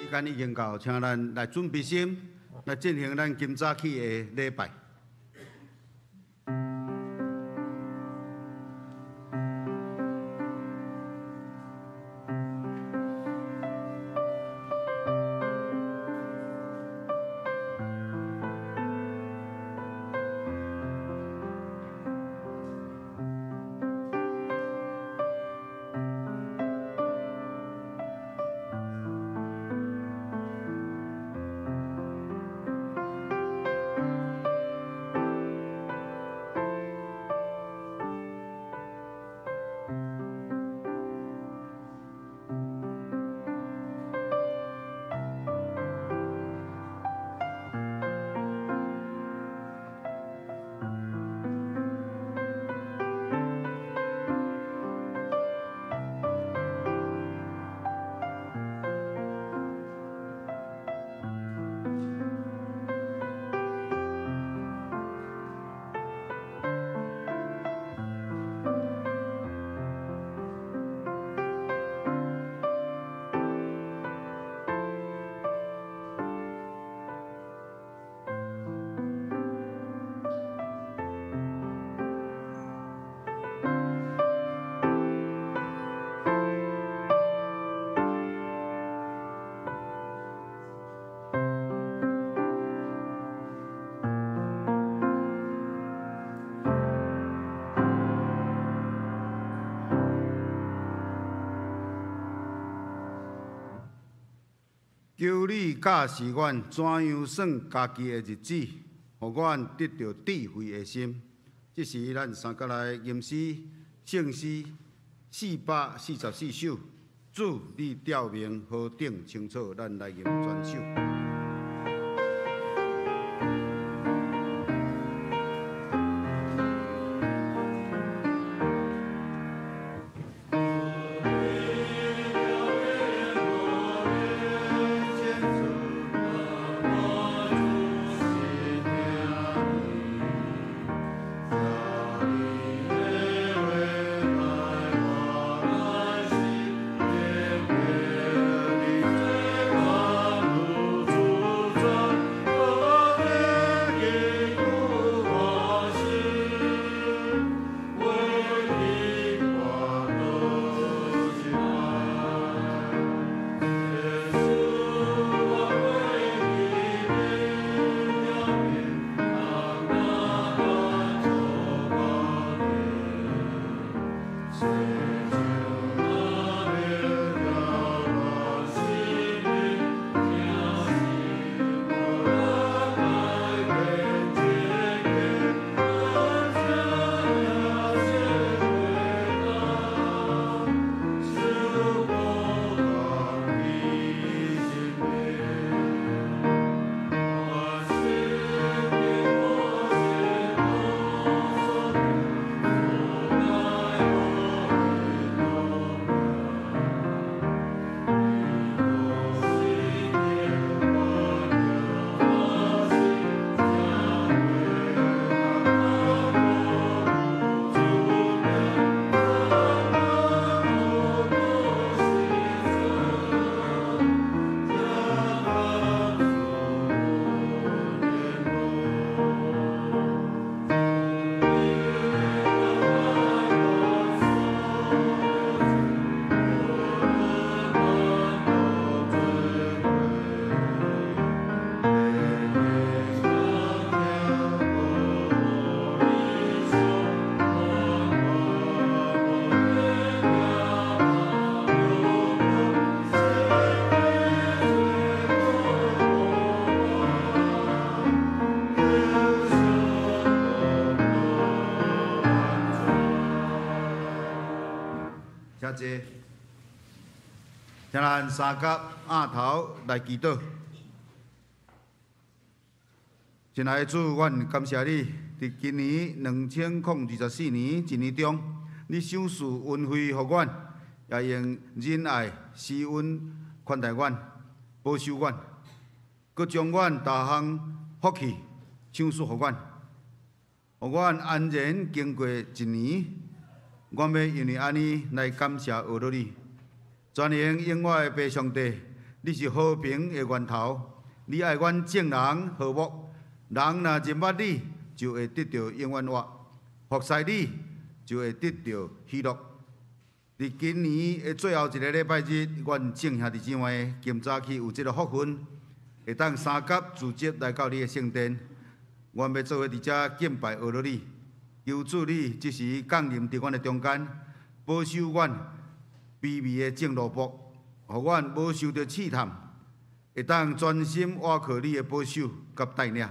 間已經到，請咱來準備心，來進行咱今早起的禮拜。求你教示阮怎樣算家己的日子，予阮得著智慧的心。這是咱三角來吟詩聖詩444首。主，你照明何等清楚，咱來吟全首。請坐，請咱三甲額頭來祈禱。親愛的主，阮感謝你，佇今年2024年一年中，你賞賜恩惠予阮，也用仁愛施恩寬待阮，保守阮，閣將阮逐項福氣賞賜予阮，予阮安然經過一年。阮欲因為按呢來感謝阿羅你，全能永活的父上帝，你是和平的源頭，你愛阮眾人和睦。人若認捌你，就會得著永遠活；服侍你，就會得著喜樂。佇今年的最後一个禮拜日，阮眾兄弟姊妹今早起有這个福分，會當三佮聚集來到你的聖殿。阮欲做伙佇遮敬拜阿羅你，求主你這時降臨佇阮的中間，保守阮卑微的眾奴僕，予阮無受著試探，會當專心倚靠你的保守佮帶領。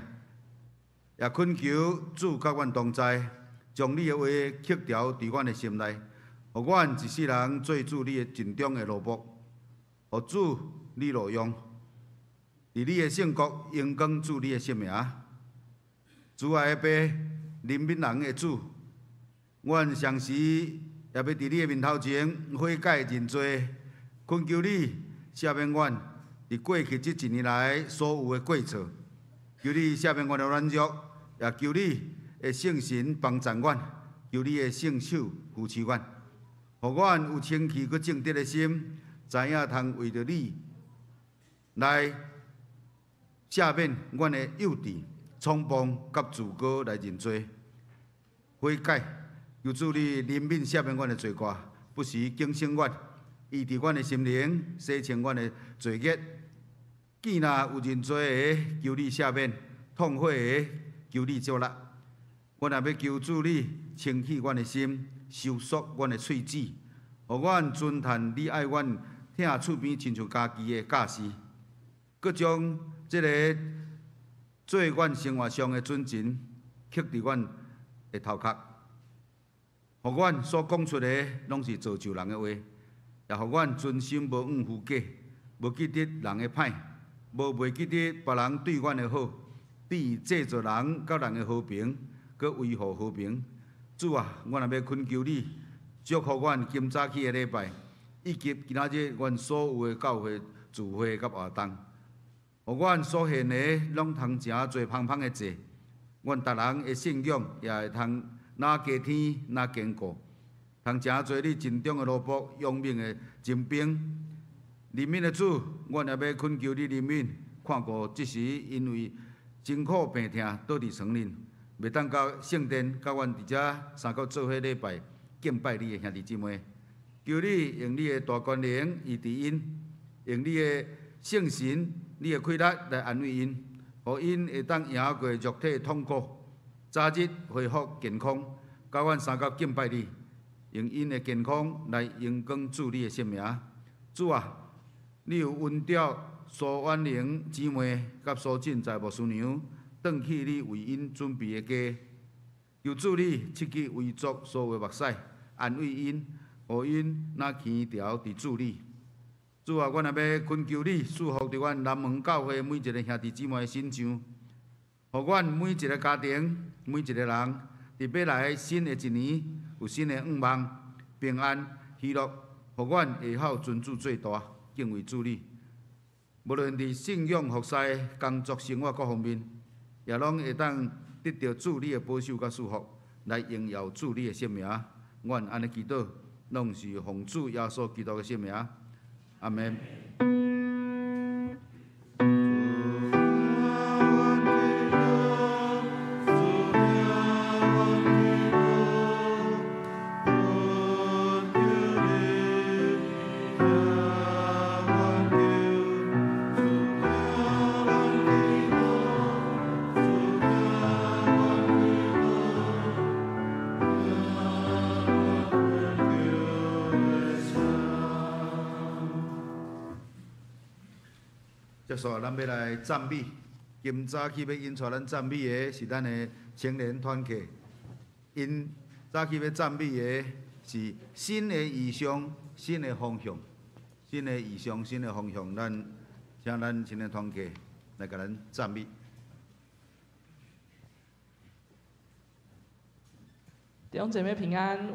也懇求主佮阮同在，將你的話刻牢佇阮的心內，予阮一世人做主你的盡忠的奴僕，予主你路用，佇你的聖國榮光主你的聖名。主愛的父，憐憫人的主，阮常時也欲佇你的面頭前悔改認罪，懇求你赦免阮佇過去這一年來所有的過錯，求你赦免阮的軟弱，也求你的聖神幫助阮，求你的聖手扶持阮，予阮有清氣閣正直的心，知影通為著你來赦免阮的幼稚、衝動佮自高來認罪悔改，求主你憐憫赦免阮的罪過，不時警醒阮，醫治阮的心靈，洗清阮的罪孽。見若有認罪的，求你赦免；痛悔的，求你接納。阮也欲求主你清洗阮的心，修肅阮的喙舌，予阮尊嘆你愛阮疼喙邊親像家己的教示，閣將這个做阮生活上的準繩，刻佇阮的頭殼，予阮所講出的攏是造就人的話，也予阮存心無往虛假，無記得人的歹，無袂記得別人對阮的好，只製造人佮人的和平，閣維護和平。主啊，阮也欲懇求你，祝福阮今早起的禮拜，以及今仔日阮所有的教會聚會佮活動，予阮所獻的攏通成做芳芳的祭，阮逐人的信仰也會通若加添若堅固，通成做你盡忠的奴僕，勇猛的精兵。憐憫的主，阮也欲懇求你憐憫，看顧這時因為辛苦病痛倒佇床裡，袂當到聖殿，佮阮佇遮三佮做伙禮拜敬拜你的兄弟姊妹，求你用你的大權能醫治𪜶，用你的聖神、你的氣力來安慰𪜶，予𪜶會當贏過肉體的痛苦，早日恢復健康，佮阮三佮敬拜你，用𪜶的健康來榮光主你的聖名。主啊，你有恩召蘇婉玲姊妹佮蘇進在牧師娘，轉去你為𪜶準備的家，求主你賜予遺囑所有的牧師，安慰𪜶，予𪜶若堅牢佇主裡。主啊，阮也欲懇求你賜福佇阮南門教會每一个兄弟姊妹的身上，予阮每一个家庭、每一个人，佇欲來新的一年有新的願望、平安、喜樂，予阮會曉尊主做大，敬畏主你。無論佇信仰、服侍、工作、生活各方面，也攏會當得著主你的保守佮祝福，來榮耀主你的聖名。阮按呢祈禱，攏是奉主耶穌基督的聖名。阿們。接續咱欲來讚美。今早起欲引帶咱讚美的是咱的青年團契。𪜶早起欲讚美的是新的異象、新的方向、新的異象、新的方向。咱請咱青年團契來共咱讚美。弟兄姐妹平安。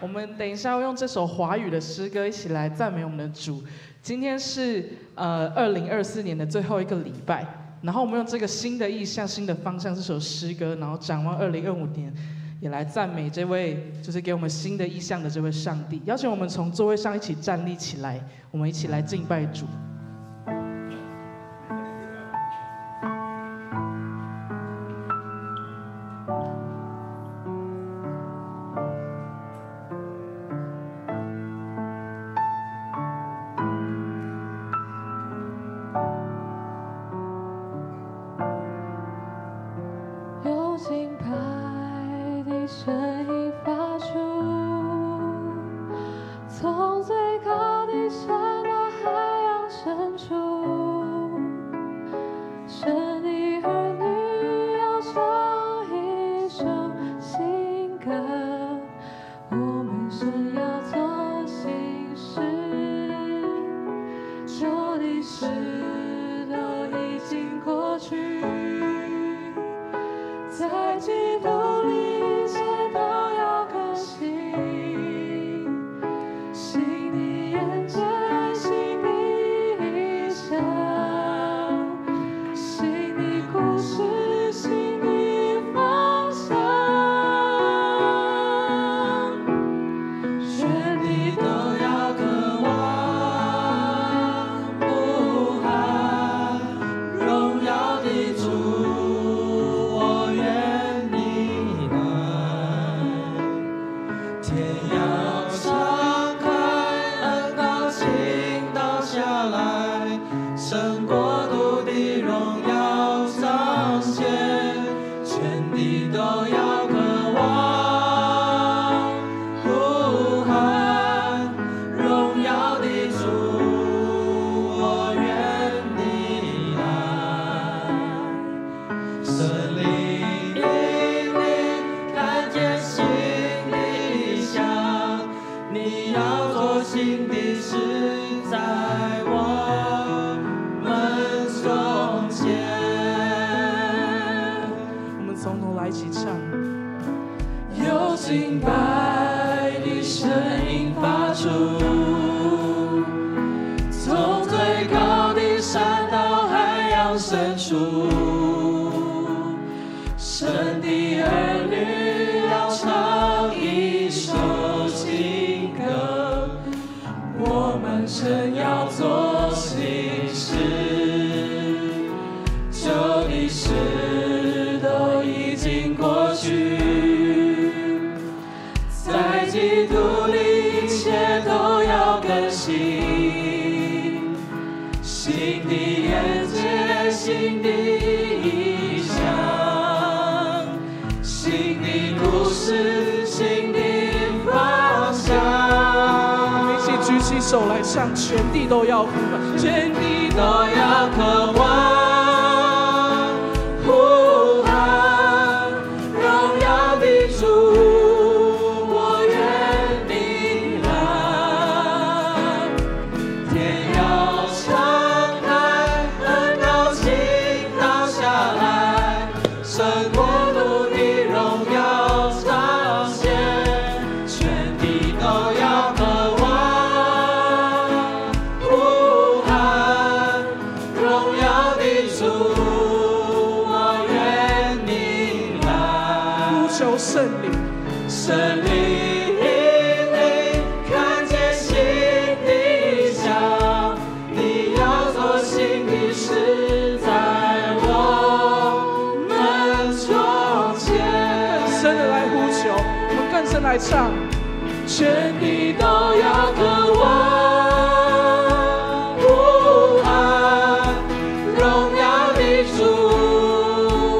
我們等一下要用這首華語的詩歌一起來讚美我們的主。今天是2024年的最後一個禮拜，然後我們用這個新的異象、新的方向這首詩歌，然後展望2025年，也來讚美這位就是給我們新的異象的這位上帝。邀請我們從座位上一起站立起來，我們一起來敬拜主。高的山到海洋深處，神的兒女要唱一首新歌，我們神要做新事，舊的事都已經過去，在基督裡一切都要更新。新的眼界，新的異象，新的故事，新的方向，全地都要渴望，呼喊榮耀的主，我願你來。天要敞開，恩膏傾倒下來，神國度的榮耀彰顯，全地都要渴望，呼喊榮耀的主，我願你來。聖靈引領，看見新的異象，你要做新的事在我們中間。我們從頭來一起唱。有敬拜的聲音發出，從最高的山到海洋深處，神的兒女要唱一首新歌，我們神要做新事，舊的事都已經過去，在基督裡一切都要更新，新的眼界，新的異象，新的故事，新的方向。我們一起舉起手來唱，全地都要呼喊，全地都要渴望，呼喊榮耀的主，我願你來。天要敞開，恩膏傾倒下來，神國度的榮耀彰顯，全地都要渴望，呼喊榮耀的主，我願你來。呼求聖靈，聖靈引領，看見新的異象，你要做新的事在我們中間。更深的來呼求，我們更深來唱，全地都要渴望，呼喊榮耀的主，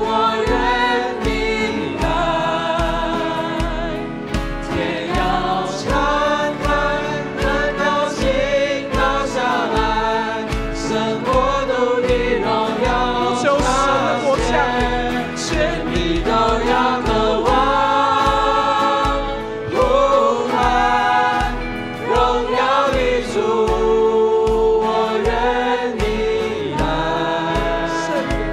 我願你來。天要敞開，恩膏傾倒下來，神國度的榮耀求神的國降臨，全地都要渴望，呼喊榮耀的主，我願你來。聖靈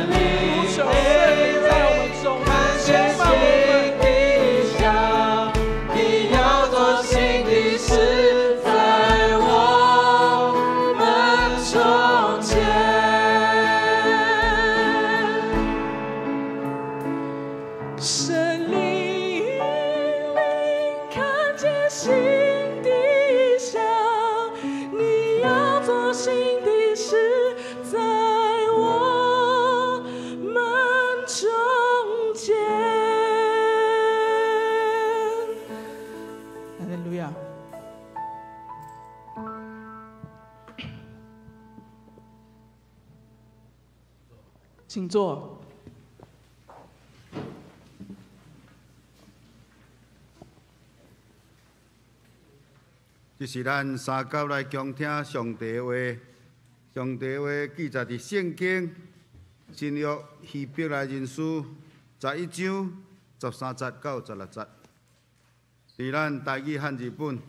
的引領，聖靈呼求聖靈在我們中，看見新的異象，你要做新的事在我們中間。聖靈引領，看見新的異象，你要做新的事在我們中間。哈利路亞。請坐。弟這是咱三甲來恭聽上帝話。上帝話記載佇聖經新約希伯來人書11章13節到16節。佇咱台語漢字本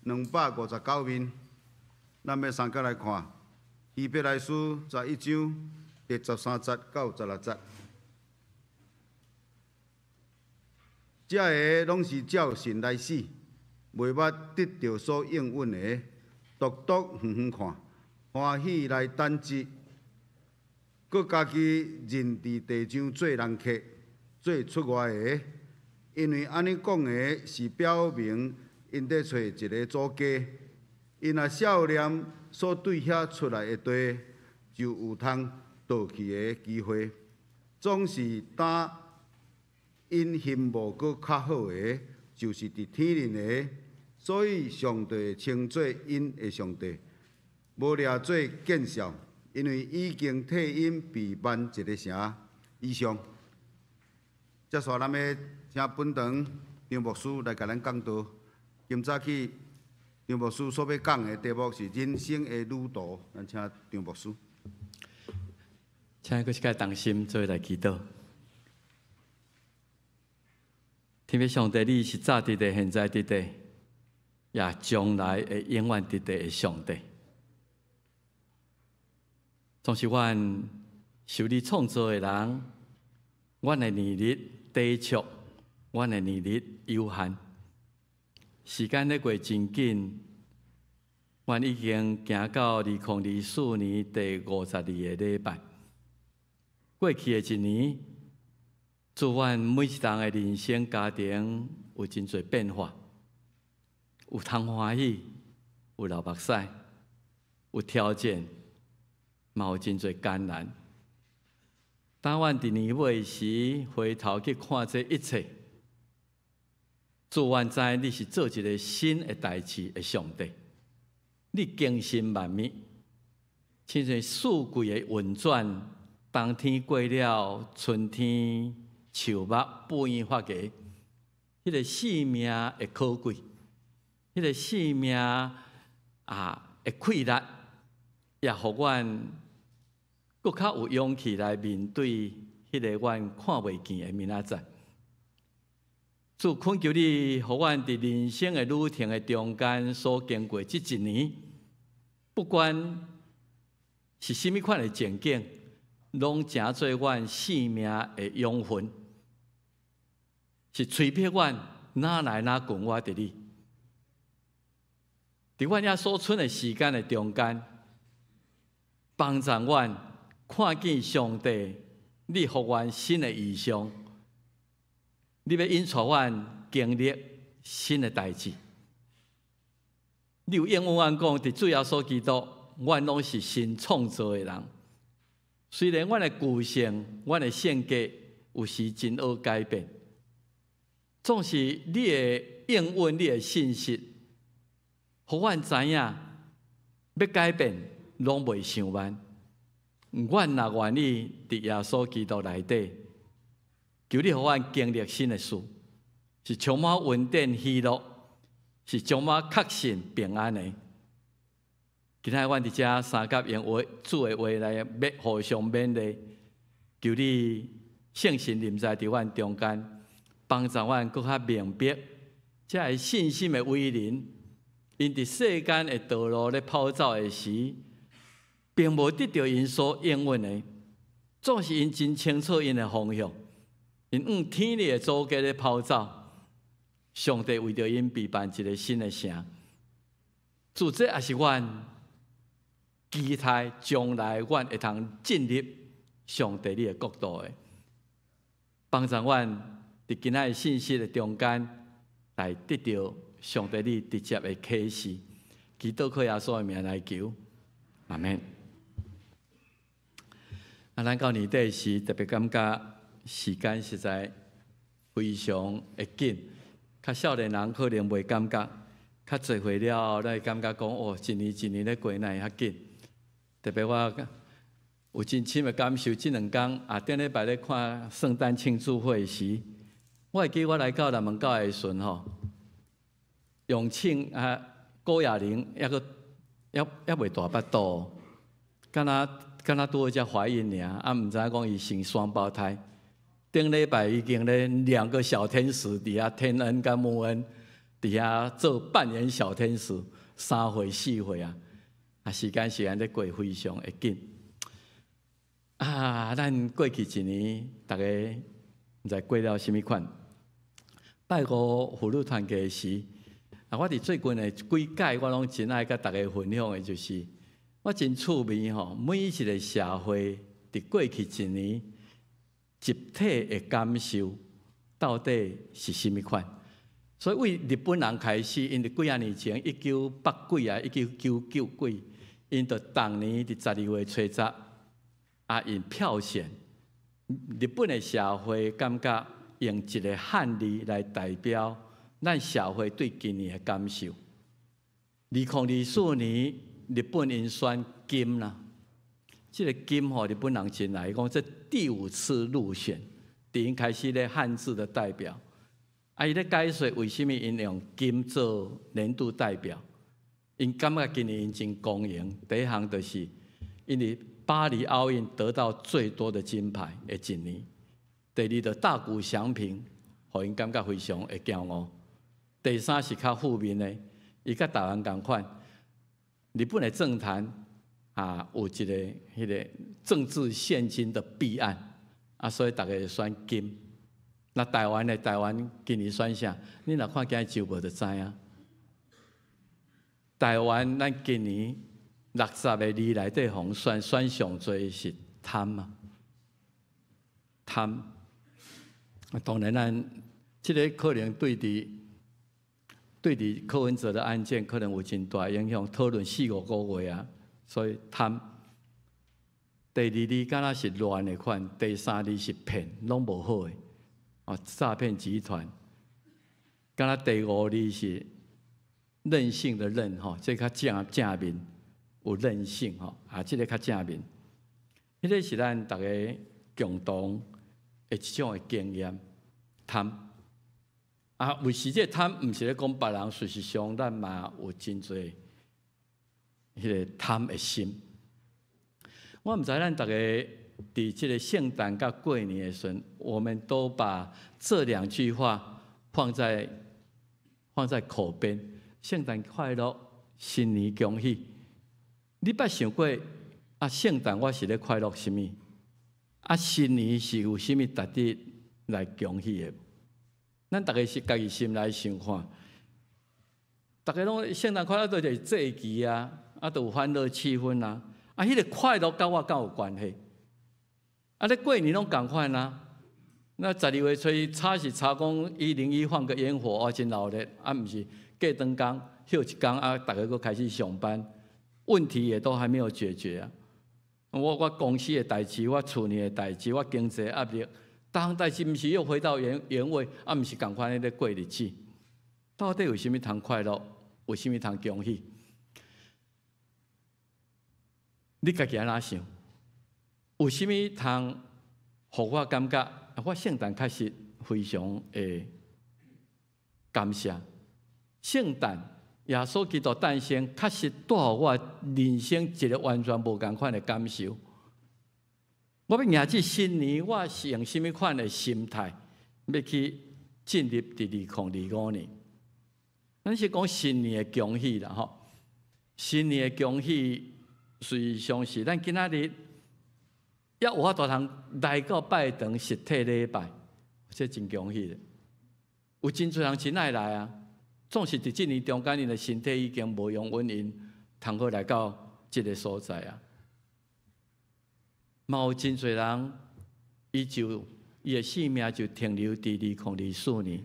259面，咱欲三甲來看希伯來書十一章第13節到16節。這个攏是照信來死，袂捌得著所應允的，獨獨遠遠看，歡喜來等這，閣家己認佇地上做人客、做出外的，因為按呢講的是表明𪜶佇揣一个祖家，𪜶若數念所對遐出來的地，就有通倒去的機會，總是擔𪜶欣慕閣較好的，就是佇天頂的，所以上帝稱做𪜶的上帝，無掠做見笑，因為已經替𪜶備辦一个城。以上，接紲咱欲請本堂張牧師來共咱講道。今早起張牧師所欲講的題目是人生的旅途，咱請張牧師。請閣一擺同心做伙來祈禱。天父上帝，你是早佇咧、現在佇咧，也將來會永遠佇咧的上帝。總是阮受你創造的人，阮的年日短促，阮的年日有限，時間咧過真緊，阮已經行到2024年第52個禮拜。過去的一年，祝阮每一人的人生家庭有真濟變化，有通歡喜，有流目屎，有挑戰，嘛有真濟艱難。當阮佇年尾時回頭去看這一切，主阮知你是做一个新的代誌的上帝，你更新萬物，親像四季的運轉，冬天過了，春天樹木變發芽，彼个生命的可貴，彼个生命啊的氣力，也予阮閣較有勇氣來面對彼个阮看袂見的明仔載。主懇求你，予阮佇人生的旅程的中間所經過這一年，不管是啥物款的情景，攏成做阮生命的養分，是催逼阮哪來哪緊握著你。佇阮遐所剩的時間的中間，幫助阮看見上帝，你予阮新的異象，你欲引帶阮經歷新的代誌。你有應允阮講，佇主耶穌基督，阮攏是新創造的人。雖然阮的舊性、阮的性格有時真愛改變，總是你的應允、你的信實，予阮知影欲改變攏袂傷慢。阮若願意佇耶穌基督內底，求你予阮經歷新的事，是充滿恩典喜樂，是充滿確信平安的。今仔阮佇遮三甲用話主的話來欲互相勉勵，求你聖神臨在佇阮中間，幫助阮閣較明白，這个信心的偉人，𪜶佇世間的道路咧跑走的時，並無得著𪜶所應允的，總是𪜶真清楚𪜶的方向，𪜶往天裡的祖家咧跑走，上帝為著𪜶備辦一个新的城，主這也是阮期待將來阮會通進入上帝你的國度的，幫助阮佇今仔的信息的中間來得著上帝你直接的啟示，祈禱靠耶穌的名來求，阿們。啊，咱到年底時特別感覺時間實在非常的緊，較少年人可能袂感覺，較濟歲了後，咱會感覺講哦，一年一年咧過，哪會遐緊？特別我有真深的感受，這兩工啊，頂禮拜咧看聖誕慶祝會時，我會記我來到南門教會的時陣吼，永慶啊，郭雅玲抑閣抑未大腹肚，敢若敢若拄好才懷孕爾，啊，毋知影講伊生雙胞胎。頂禮拜已經咧兩個小天使佇遐，天恩佮穆恩佇遐做扮演小天使，3歲4歲啊，啊時間時間咧過非常的緊。啊，咱過去一年，逐家毋知過了啥物款。拜五婦女團契時，啊，我佇最近的幾屆，我攏真愛佮逐家分享的，就是我真趣味吼。每一個社會佇過去一年集體的感受到底是啥物款？所以為日本人開始，𪜶佇幾仔年前，一九八幾啊，1999幾，𪜶就逐年佇12月初十，啊，𪜶票選日本的社會感覺用一個漢字來代表咱社會對今年的感受。2024年，日本𪜶選金啦，這個金吼，日本人真愛講，這第五次入選，佇𪜶開始咧漢字的代表。啊，伊咧解說為啥物𪜶用金做年度代表？𪜶感覺今年𪜶真光榮。第一項就是𪜶佇巴黎奧運得到最多的金牌的一年。第二，就大谷翔平，予𪜶感覺非常的驕傲。第三是較負面的，伊佮台灣仝款，日本的政壇啊有一個彼個政治獻金的弊案，啊，所以逐家選金。那台灣的台灣今年選啥？你若看今日週報就知影。台灣咱今年60個字內底，予選選上濟是貪啊，貪。啊，當然咱這個可能對佇柯文哲的案件可能有真大影響，討論四五個月啊，所以貪。第二字敢若是亂的款，第三字是騙，攏無好的。啊，詐騙集團。敢若第五字是任性的任吼，這較正正面，有任性吼，啊，這個較正面。彼個是咱逐家共同的一種的經驗，貪。啊，為時這個貪，毋是咧講別人，事實上咱嘛有真濟彼個貪的心。我毋知咱逐家佇這個聖誕佮過年的時陣，我們都把這兩句話放在口邊。聖誕快樂，新年恭喜。你捌想過啊？聖誕我是咧快樂啥物？啊，新年是有啥物值得來恭喜的？咱逐家是家己心內想看，逐家攏聖誕快樂都是祭旗啊，啊，都有歡樂氣氛啊。啊，彼個快樂佮我敢有關係？啊，咧過年攏仝款啊。那12月初一吵是吵講101放個煙火，哦，真鬧熱。啊，毋是過長工歇一工啊，逐家閣開始上班，問題也都還沒有解決啊。我公司的代誌，我厝裡的代誌，我經濟壓力，逐項代誌毋是又回到原位，啊，毋是仝款咧過日子。到底有啥物通快樂？有啥物通恭喜？你家己按怎想？有啥物通予我感覺？我聖誕確實非常的感謝。聖誕耶穌基督誕生，確實帶予我人生一個完全無仝款的感受。我欲迎接新年，我是用啥物款的心態，欲去進入佇2025年？咱是講新年的恭喜啦，吼！新年的恭喜，實際上是咱今仔日猶有法度通來到拜堂實體禮拜，這真恭喜的。有真濟人真愛來啊！總是佇這年中間，𪜶的身體已經無容允𪜶通好來到這個所在啊。嘛有真濟人，伊就伊的性命就停留佇2024年。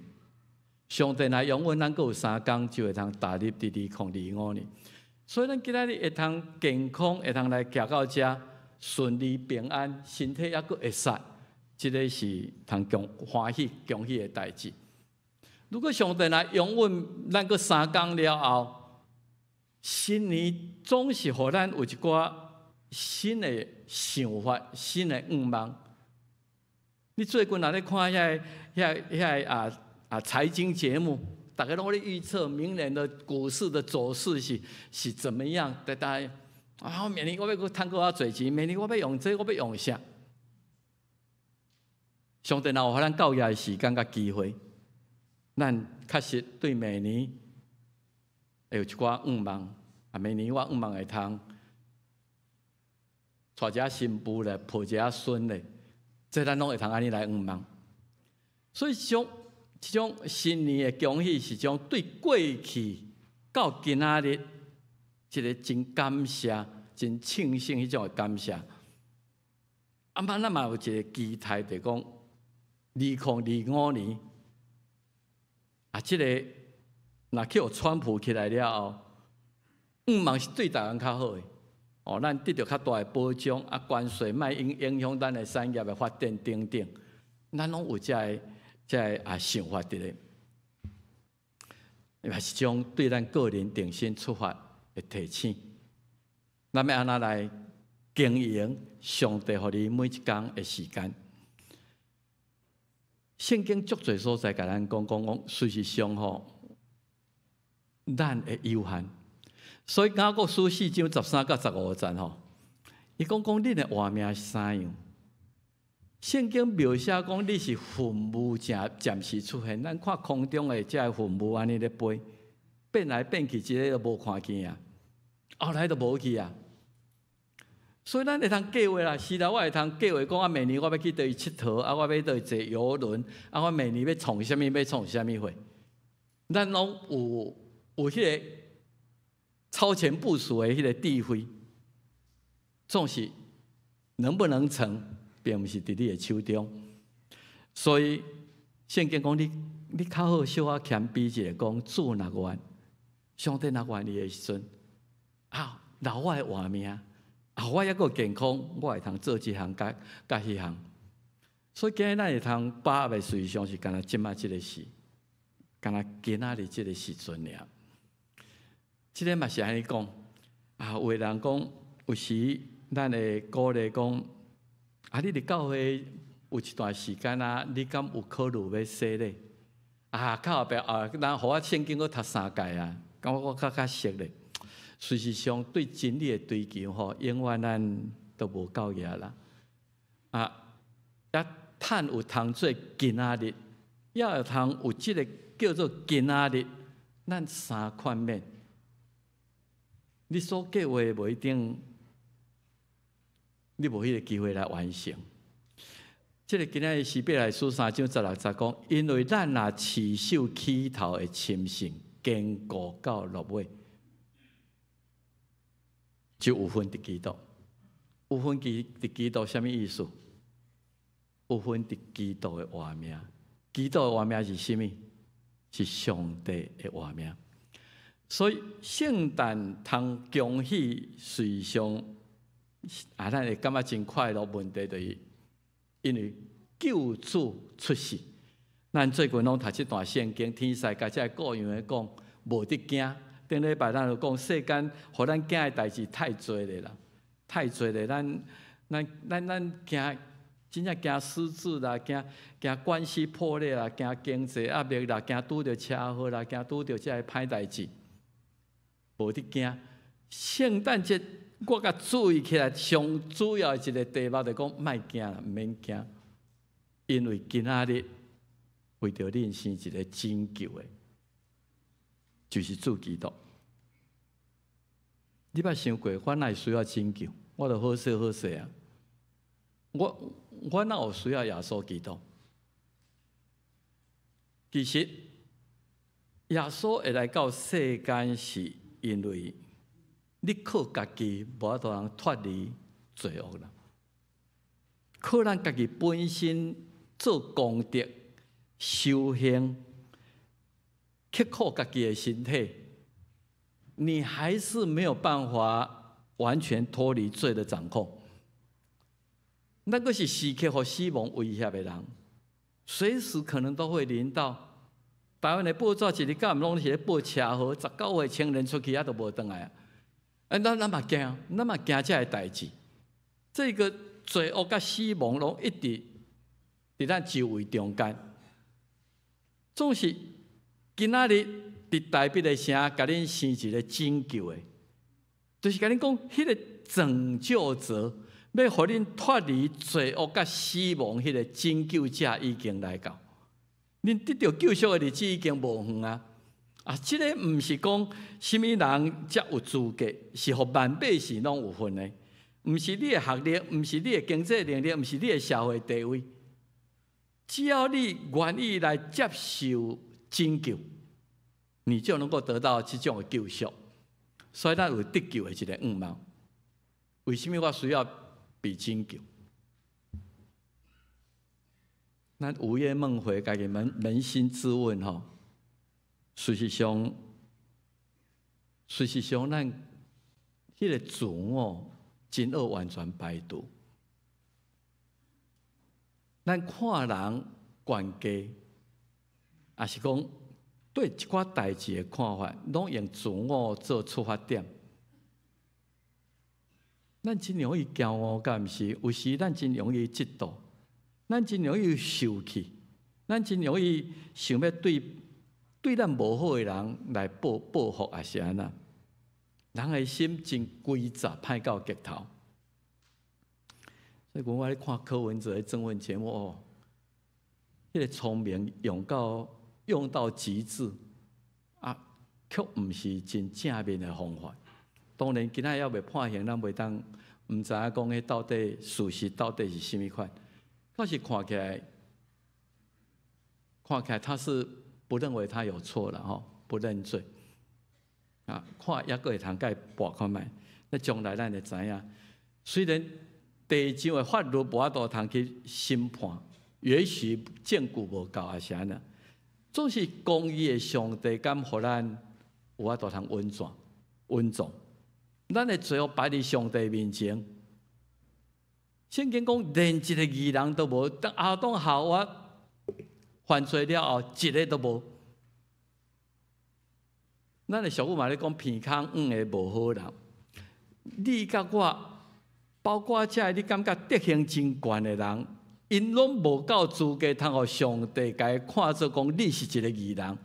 上帝若容允咱閣有3工，就會通踏入佇2025年。所以咱今仔日會通健康，會通來徛到遮，順利平安，身體猶閣會使，這個是通恭歡喜恭喜的代誌。如果上帝若容允咱閣三工了後，新年總是予咱有一寡新的想法、新的願望。你最近若咧看遐个遐遐個啊啊財經節目，逐家攏咧預測明年的股市的走勢是怎麼樣？大家啊，明年我欲閣趁閣較濟錢，明年我欲用這個，我欲用啥？上帝若有予咱夠額的時間佮機會，咱確實對明年會有一寡願望。啊，明年我願望會通娶一个新婦咧，抱一个孫咧，這咱攏會通按呢來願望。所以，這種這種新年的恭喜是將對過去到今仔日一個真感謝、真慶幸彼種的感謝。啊，嘛咱嘛有一個期待，就講2025年啊，這個若去予川普起來了後，願望是對台灣較好的。哦，咱得著較大的保障，啊，關稅莫影響咱的產業的發展等等，咱攏有這个這个啊想法佇咧，也是種對咱個人定心出發的提醒。咱欲按怎來經營上帝予你每一工的時間？聖經足濟所在共咱講講講，事實上吼，咱會有限。所以雅各書4章13到15節吼，伊講講恁的活命是啥樣？聖經描寫講你是雲霧暫暫時出現，咱看空中的這个雲霧按呢咧飛，變來變去，一个都無看見啊，後來就無去啊。所以咱會通計劃啦，是啦，我會通計劃講啊，明年我欲去佗位𨑨迌，啊，我欲佗位坐郵輪，啊，我明年欲創啥物，欲創啥物貨，咱攏有彼个超前部署的彼个智慧，總是能不能成，並毋是佇你的手中。所以聖經講你，你較好小可謙卑一下，講主若願，上帝若願意的時陣，啊，留我的活命，啊，我猶閣健康，我會通做這項佮佮彼項。所以今日咱會通把握的事實上是干焦這擺這个時，干焦今仔日這个時陣爾。這个嘛是按呢講，啊，有的人講，有時咱會鼓勵講，啊，你佇教會有一段時間啊，你敢有考慮欲洗禮？啊，較後壁啊，咱予我聖經閣讀三屆啊，感覺我較較熟咧。事實上，對真理的追求吼，永遠咱都無夠額啦。啊，也趁有通做今仔日，也會通有這个叫做今仔日，咱三勸勉。你所計劃無一定，你無彼個機會來完成。這个今仔日希伯來書3章16節講，因為咱若持守起頭的深信，堅固到落尾，就有份佇基督。有份佇基督啥物意思？有份佇基督的活命。基督的活命是啥物？是上帝的活命。所以聖誕通恭喜，事實上啊，咱會感覺真快樂。問題就是因為救主出世。咱最近攏讀這段聖經，天使共這个羔羊的講，無得驚。頂禮拜咱就講，世間予咱驚的代誌太濟咧啦，太濟咧。咱咱咱咱驚，真正驚失智啦，驚驚關係破裂啦，驚經濟壓力啦，驚拄著車禍啦，驚拄著這个歹代誌。無得驚，聖誕節我共注意起來，上主要的一个題目就講，莫驚啦，毋免驚，因為今仔日為著恁生一个拯救的，就是主基督。你捌想過，我哪會需要拯救？我著好勢好勢啊！我哪有需要耶穌基督？其實耶穌會來到世間，是因為你靠家己無法度通脫離罪惡啦，靠咱家己本身做功德、修行、刻苦家己的身體，你還是沒有辦法完全脫離罪的掌控。咱閣是時刻予死亡威脅的人，隨時可能都會臨到。台灣的報紙一日到晚攏是咧報車禍，19歲青年出去啊都無轉來啊！啊，咱嘛驚，咱嘛驚這个代誌。這个罪惡佮死亡攏一直佇咱周圍中間，總是今仔日佇大衛的城，共恁生一个拯救的，就是共恁講，彼个拯救者欲予恁脫離罪惡佮死亡，彼个拯救者已經來到。恁得著救贖的日子已經無遠啊！啊，這个毋是講啥物人才有資格，是予萬百姓攏有份的。毋是你的學歷，毋是你的經濟能力，毋是你的社會地位，只要你願意來接受拯救，你就能夠得到這種的救贖。所以咱有得救的一个願望。為什麼我需要被拯救？咱午夜夢回，家己捫捫心自問吼。事實上，咱彼个自我真愛完全排除。咱看人懸低，抑是講對一寡代誌的看法，攏用自我做出發點。咱真容易驕傲，敢毋是？有時咱真容易嫉妒，咱真容易受氣，咱真容易想欲對咱無好的人來報復，抑是按怎？人的心真詭詐，歹到極頭。所以講，我咧看柯文哲的政論節目哦，彼个聰明用到極致，啊，卻毋是真正面的方法。當然，今仔猶未判刑，咱袂當毋知影講彼到底事實到底是啥物款。可是看起來他是不認為他有錯啦吼，不認罪。啊，看猶閣會通共伊搏看覓，那將來咱會知影。雖然地上的法律無法度通去審判，也許證據無夠，抑是按怎，總是公義的上帝敢予咱有法度通穩住、穩重。咱的罪惡擺佇上帝面前，聖經講連一个義人都無，當亞當夏娃犯罪了後，一个都無。咱的俗語嘛咧講鼻空黃的無好人，你佮我，包括這你感覺德行真懸的人，𪜶攏無夠資格通予上帝共伊看做講你是一个義人，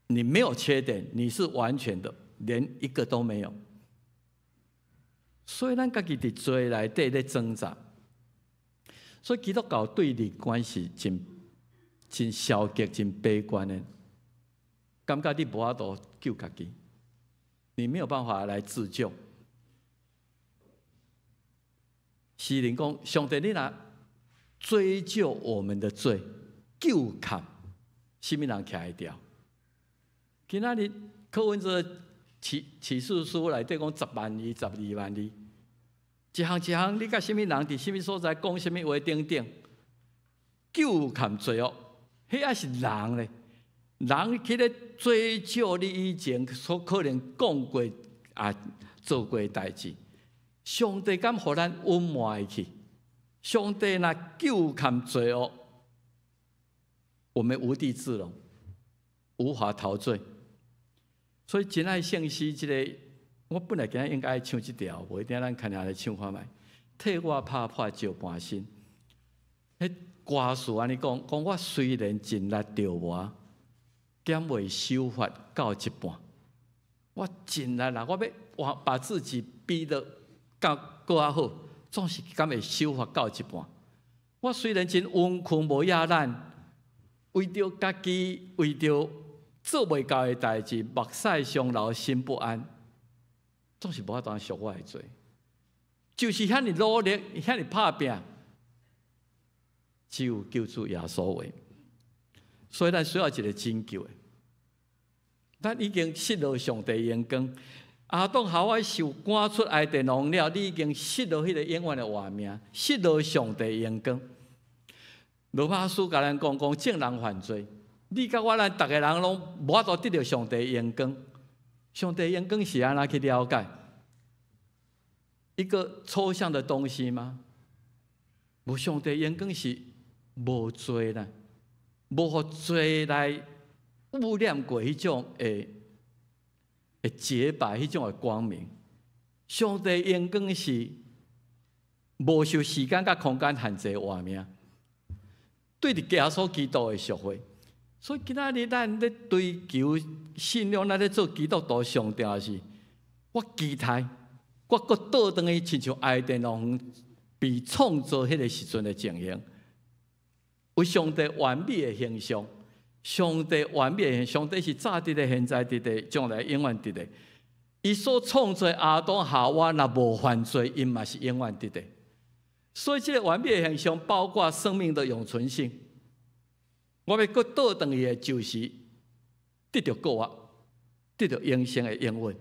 你沒有缺點，你是完全的，連一個都沒有。所以咱家己佇罪內底咧掙扎，所以基督教對立關係真真消極、真悲觀的，感覺你無法度救家己，你沒有辦法來自救。詩人講：上帝，你若追究我們的罪，究勘，啥物人徛會牢？今仔日柯文哲起訴書內底講10萬字、12萬字，一項一項，你佮啥物人佇啥物所在講啥物話等等，究勘罪惡，彼抑是人咧，人去咧追究你以前所可能講過啊做過的代誌，上帝敢予咱隱瞞去？上帝若究勘罪惡，我們無地自容，無法逃罪。所以真愛聖詩這个，我本來今仔應該唱這條，無一定咱看下來唱看覓。替我拍破石盤心，彼歌詞按呢講，講我雖然盡力著磨，敢袂修法到一半。我盡力啦，我欲我把自己逼得較閣較好，總是敢會修法到一半。我雖然真溫困無掖懶，為著家己，為著做袂到的代誌，目屎相流，心不安，總是無法度贖我的罪。就是遐爾努力，遐爾拍拚，只有救主耶穌話。所以咱需要一个拯救的。咱已經失落上帝榮光，亞當夏娃受趕出伊甸園了，你已經失落彼个永遠的活命，失落上帝榮光。羅馬書共咱講講，眾人犯罪，你佮我咱逐个人攏無法度得著上帝榮光。上帝榮光是按怎去了解？一個抽象的東西嗎？無，上帝榮光是無罪啦，無予罪來污染過彼種的潔白，彼種的光明。上帝榮光是無受時間佮空間限制的活命。對著耶穌基督的贖血，所以今仔日咱咧追求信仰，咱咧做基督徒上重要是，我期待我閣倒轉去，親像伊甸園被創造彼个時陣的情形，有上帝完美的形象，上帝完美的形象，上帝是早佇咧、現在佇咧、將來永遠佇咧。伊所創造亞當夏娃若無犯罪，𪜶嘛是永遠佇咧。所以這个完美的形象包括生命的永存性。我欲閣倒轉去的，就是得著復活，得著永生的應允。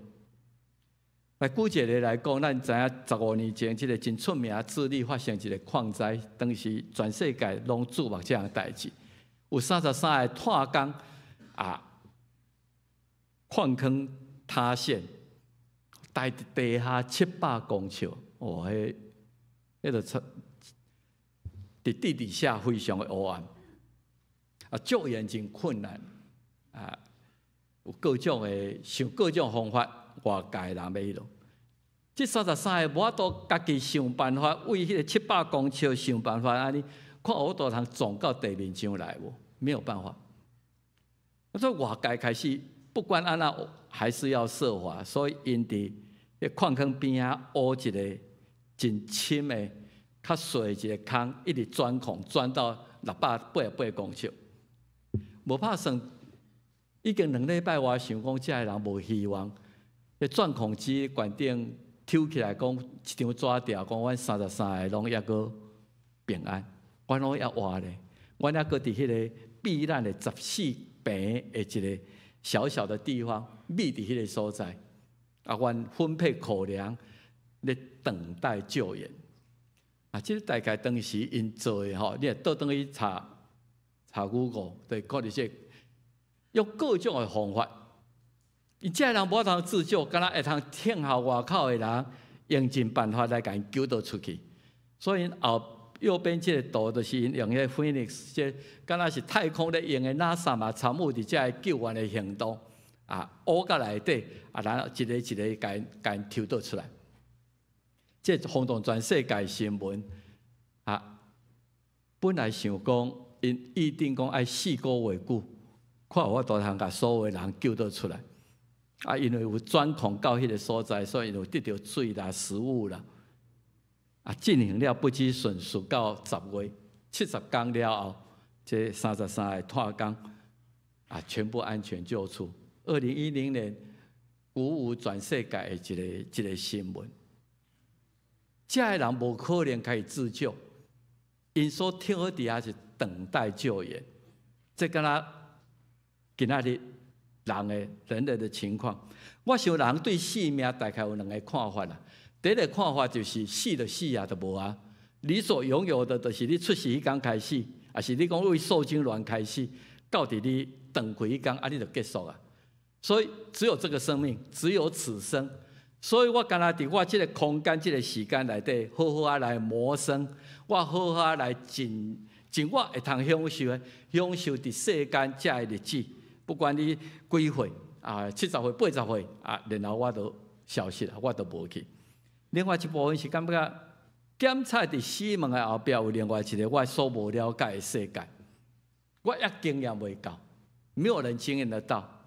來舉一個例來講，咱知影15年前，這个真出名，智利發生一個礦災，當時全世界攏矚目這項代誌，有33個炭工啊，礦坑塌陷，待佇地下700公尺，哦，彼個出佇地底下非常的黑暗，啊，救援真困難，啊，有各種的想各種方法，外界人欲彼落。這33個無法度家己想辦法，為彼個七百公尺想辦法按呢，看有法度通撞到地面上來無？沒有辦法。所以外界開始不管按怎，還是要設法，所以𪜶佇礦坑邊仔挖一个真深的、較細的一個空，一直鑽孔鑽到688公尺。無拍算，已經2禮拜，我想講這个人無希望。彼鑽孔機決定抽起來講，一張紙條，講阮33個攏猶閣平安，阮攏猶活咧，阮猶閣佇彼个避難的14坪的一个小小的地方，覕佇彼个所在。啊，阮分配口糧咧等待救援。啊，這个大概當時𪜶做的吼，你若倒轉去查查 Google，對，看著這個用各種的方法。𪜶這个人無法度自救，敢若會通聽候外口的人用盡辦法來共𪜶救倒出去。所以後右邊這個圖就是𪜶用彼个 Phoenix，這敢若是太空咧用的 NASA 嘛參與佇這个救援的行動。啊，挖到內底，啊，然後一个一个共𪜶抽倒出來。這轟動全世界新聞。啊，本來想講，𪜶預定講愛4個月久，看有法度通共所有人救倒出來。啊，因為有鑽孔到彼个所在，所以有得著水啦、食物啦。啊，進行了不計損失到10月70工了後，這33個炭工啊，全部安全救出。2010年鼓舞全世界的一个一个新聞。這个人無可能可以自救，𪜶所停佇遐是等待救援。這敢若今仔日人的人類的情況，我想人對性命大概有兩个看法啦。第一个看法就是死就死啊，就無啊。你所擁有的，就是你出世彼工開始，抑是你講為受精卵開始，到佇你斷氣彼工，啊，你就結束啊。所以只有這個生命，只有此生。所以我敢若佇我這個空間、這個時間內底，好好仔來謀生，我好好仔來盡盡我會通享受的，享受佇世間這个日子。不管你幾歲啊，70歲、80歲啊，然後我都消失了，我都無去。另外一部分是感覺檢查佇死門的後壁有另外一個我所無了解的世界，我也經驗袂夠，沒有人經驗得到，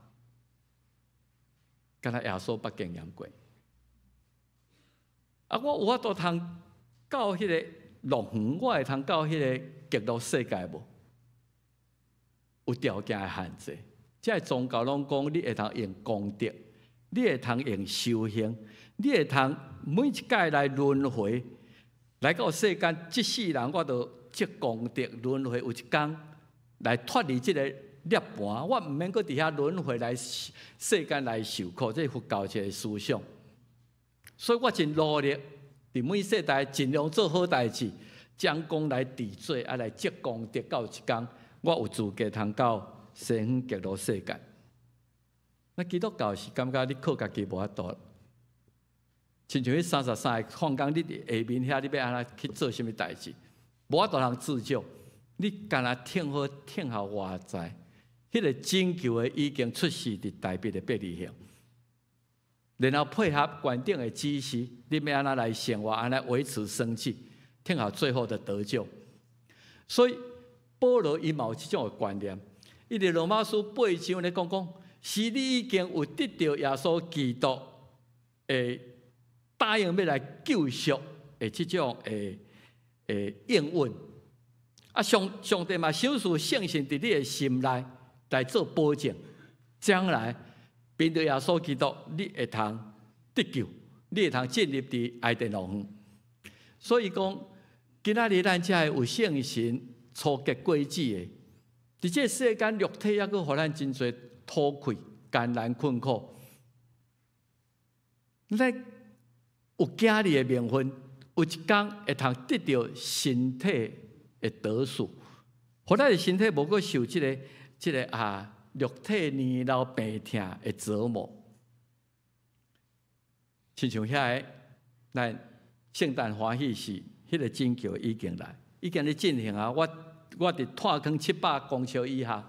敢若耶穌捌經驗過。啊，我有法度通到彼個樂園，我會通到彼個極樂世界無？有條件的限制。這个宗教攏講，你會通用功德，你會通用修行，你會通每一屆來輪迴，來到世間，這世人我都積功德輪迴，有一工來脫離這個涅槃，我毋免閣佇遐輪迴來世間來受苦，這是佛教一个思想。所以我真努力，佇每世代盡量做好代誌，將功來抵罪，啊來積功德，到有一工，我有資格通到西方極樂世界。那基督教是感覺你靠家己無法度，親像彼33個礦工，你佇下面遐，你欲按怎去做啥物代誌？無法度通自救，你干焦聽好聽候外在，彼个拯救的已經出世佇大衛的伯利恆，然後配合官長的指示，你欲按怎來生活，按怎維持生計，聽候最後的得救。所以保羅伊嘛有這種的觀念，伊佇羅馬書八章咧講講，是你已經有得著耶穌基督的答應欲來救贖的這種的應允。啊，上帝嘛賞賜聖神佇你的心內來做保證，將來憑著耶穌基督，你會通得救，你會通進入佇伊甸樂園。所以講，今仔日咱才會有聖神初結果子的。佇這個世間肉體猶閣予咱真濟討氣、艱難困苦。咱有囝兒的名分，有一工會通得著身體的得贖，予咱的身體無閣受這個啊肉體年老病痛的折磨。親像遐个，咱聖誕歡喜是彼個拯救已經來，已經咧進行啊！我佇炭坑700公尺以下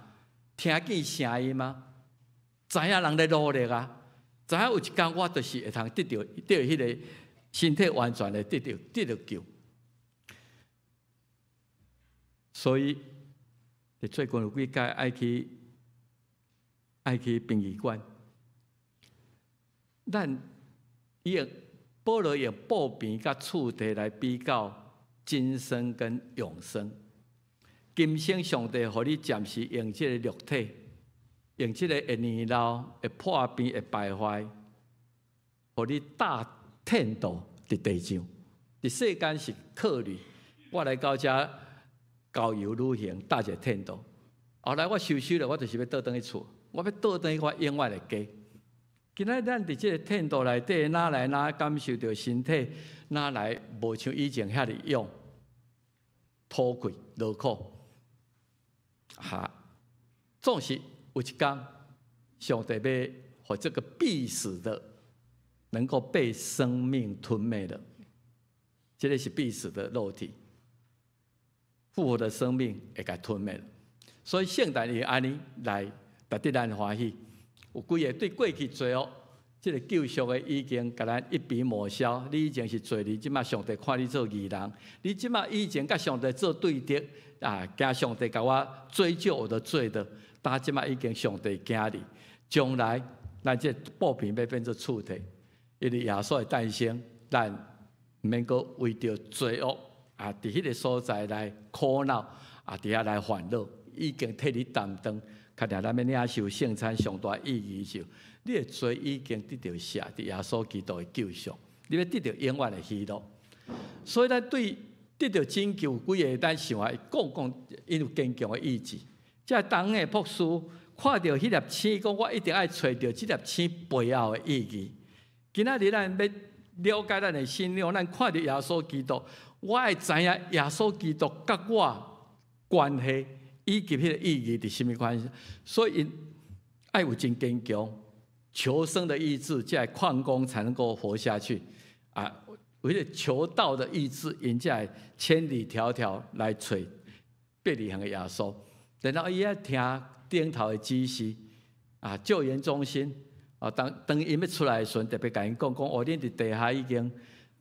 聽見聲音嗎？知影人咧努力啊！知影有一工我就是會通得著彼個身體完全的得著救。所以，佇最近有幾擺愛去殯儀館，咱用保羅用布棚佮厝地來比較今生跟永生。今生上帝予你暫時用這個肉體，用這個會年老、會破病、會敗壞，予你搭天道佇地上，佇世間是客旅。我來到遮郊遊旅行，搭一個天道。後來我收收了，我就是欲倒轉去厝，我欲倒轉去我永遠的家。今仔咱佇這個天道內底，哪來哪感受著身體，哪來無像以前遐爾勇，討氣勞苦。哈，總是有一工，上帝欲予這個必死的，能夠被生命吞滅的，這個是必死的肉體，復活的生命會共吞滅。所以聖誕會按呢來值得咱歡喜。有幾个對過去罪惡，這個救贖的已經共咱一筆抹消。你以前是罪人，這馬上帝看你做義人。你這馬以前佮上帝做對敵啊，驚上帝共我追究我的罪的，但這馬已經上帝驚你。將來咱這布棚欲變做厝體，因為耶穌的誕生，咱毋免閣為著罪惡啊，佇彼個所在來苦惱啊，佇遐來煩惱，已經替你擔當。較定咱欲領受聖餐上大意義是，你的罪已經得著赦，佇耶穌基督的救贖，你欲得著永遠的喜樂。所以咱對得著拯救，幾个咱想啊，講講，𪜶有堅強的意志。這當的博士看著彼粒星，講我一定愛揣著這粒星背後的意義。今仔日咱欲了解咱的信仰，咱看著耶穌基督，我愛知影耶穌基督佮我關係以及彼個意義佇啥物關係。所以，愛有真堅強求生的意志，這礦工才能夠活下去。啊，為了求道的意志，𪜶才會千里迢迢來揣伯利恆的耶穌。然後伊愛聽頂頭的指示，啊，救援中心啊，當𪜶欲出來的時陣，特別共𪜶講講，哦，恁佇地下已經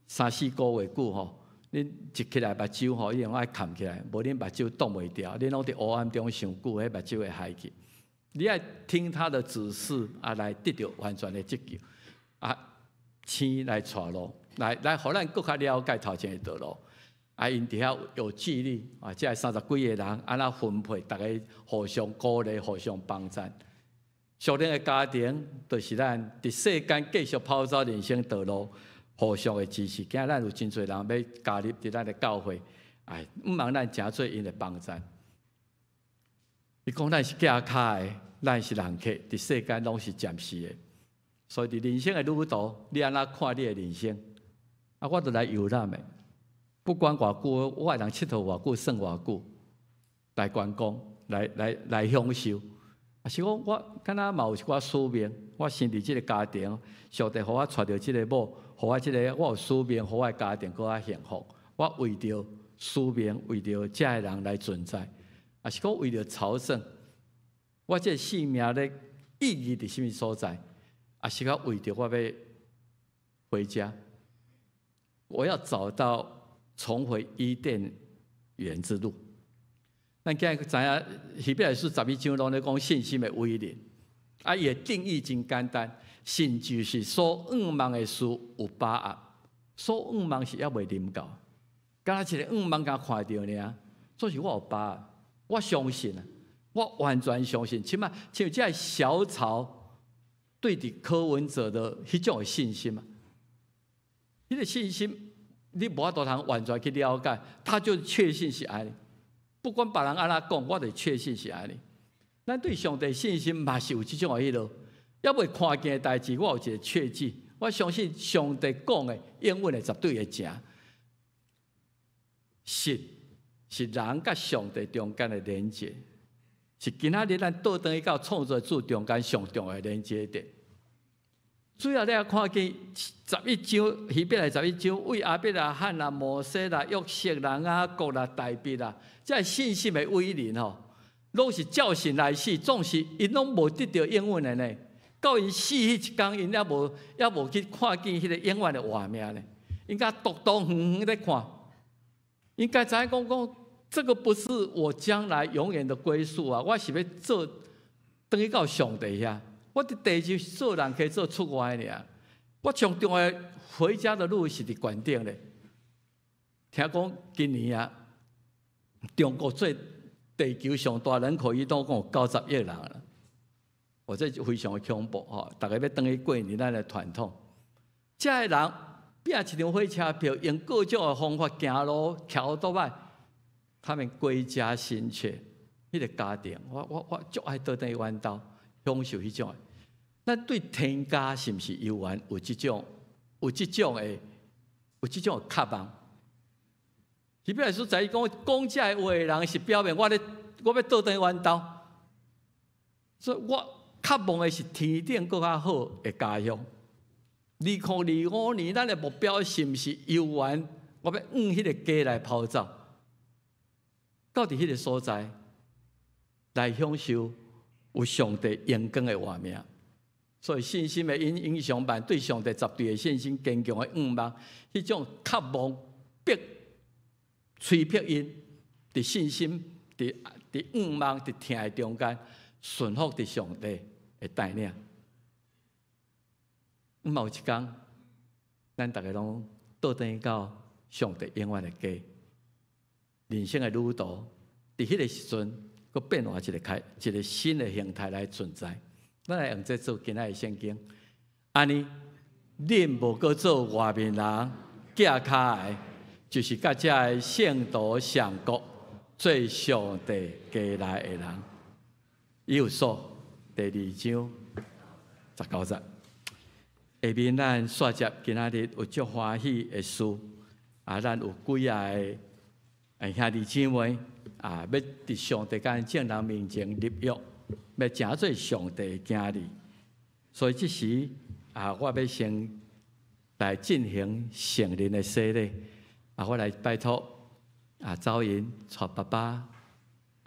三四個月久吼，恁一起來目睭吼，一定愛崁起來，無恁目睭擋袂牢，恁攏佇黑暗中傷久，彼目睭會害去。你愛聽他的指示啊，來得著完全的拯救啊，星來帶路，來，予咱閣較了解頭前的道路。啊，𪜶佇遐有紀律啊，這三十幾個人按怎分配，逐家互相鼓勵、互相幫贊。屬靈的家庭，就是咱佇世間繼續跑走人生道路，互相的支持。今仔咱有真濟人欲加入佇咱的教會，哎，毋茫咱誠做𪜶的幫贊。伊講咱是寄跤的，咱是人客，佇世間攏是暫時的。所以佇人生的旅途，你按怎看你的人生？啊，我著來遊覽的。不管偌久，我會當𨑨迌偌久，耍偌久，來觀光，來享受。啊，是講我敢若嘛有一寡使命，我生佇這個家庭，上帝予我娶著這个某，予我這个我有使命，予我的家庭閣較幸福。我為著使命，為著遮的人來存在，啊是講為著朝聖，我這個生命的意義佇啥物所在？啊是講為著我欲回家，我要找到重回伊甸園之路。咱今日知影希伯來書十一章攏咧講信心的偉人，啊，伊的定義真簡單，信就是所向望的事有把握，所向望是猶未臨到，敢若一个向望共看著爾，所以我有把握，我相信啊，我完全相信。起碼像這个小曹對佇柯文哲的彼種的信心啊，彼个信心你無法度通完全去了解，他就確信是按呢。不管別人按怎講，我就確信是按呢。咱對上帝信心嘛是有這種的彼落，猶未看見的代誌，我有一个確據，我相信上帝講的永遠會絕對會成。信是人佮上帝中間的連接，是今仔日咱倒轉去到創造主中間上重要的連接點。主要你也看見十一章，希伯來十一章，為亞伯拉罕啦、摩西啦、約瑟啦、雅各啦、大衛啦，這个信心的偉人吼，攏是照信來死，總是𪜶攏無得著永遠的呢。到𪜶死彼一工，𪜶猶無去看見彼个永遠的活命呢。𪜶共獨獨遠遠咧看，應該知影講講，這个不是我將來永遠的歸宿啊！我是欲做轉去到上帝遐。我佇地球做人客做出外爾，我上重要回家的路是佇懸頂咧。聽講今年啊，中國做地球上大人口，伊都講有90億人啦。哦，這非常的恐怖吼！逐家欲轉去過年，咱的傳統，這个人拼一張火車票，用各種的方法行路、騎歐多擺，他們歸家心切，彼个家庭，我足愛倒轉去阮兜，享受彼種的。咱對天家是毋是猶原有這種的渴望？希伯來書十一講講這个話的人是表明我欲倒轉去阮兜，所以我渴望的是天頂閣較好的家鄉。2025年，咱的目標是毋是猶原我欲往彼个家來跑走，到佇彼个所在來享受有上帝榮光的畫面。所以信心的英雄們對上帝絕對的信心、堅強的向望，彼種渴望逼催迫𪜶佇信心、佇向望、佇疼的中間，順服佇上帝的帶領。嘛有一工，咱逐家攏倒轉去到上帝永遠的家，人生的旅途，佇彼个時陣，閣變化一个新的形態來存在。咱來用這做今仔的聖經。按呢，恁無閣做外面人寄跤的，就是佮遮个聖徒上國做上帝家內的人。以弗所第二章19節。下面咱煞接今仔日有足歡喜的事，啊，咱有幾仔个兄弟姊妹啊，欲佇上帝佮眾人面前立約，欲成做上帝的囝兒。所以這時啊，我欲先來進行成人的洗禮。啊，我來拜託啊，周仁帶爸爸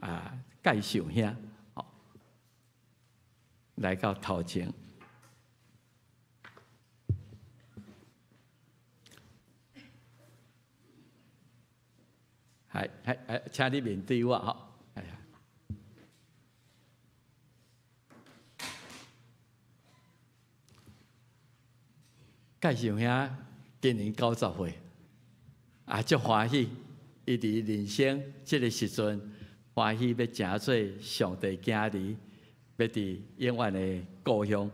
啊，介紹兄，來到頭前。係係係，請你面對我吼。哎呀，介紹兄今年90歲，啊，足歡喜，伊佇人生這个時陣歡喜欲成做上帝囝兒，欲佇永遠的故鄉。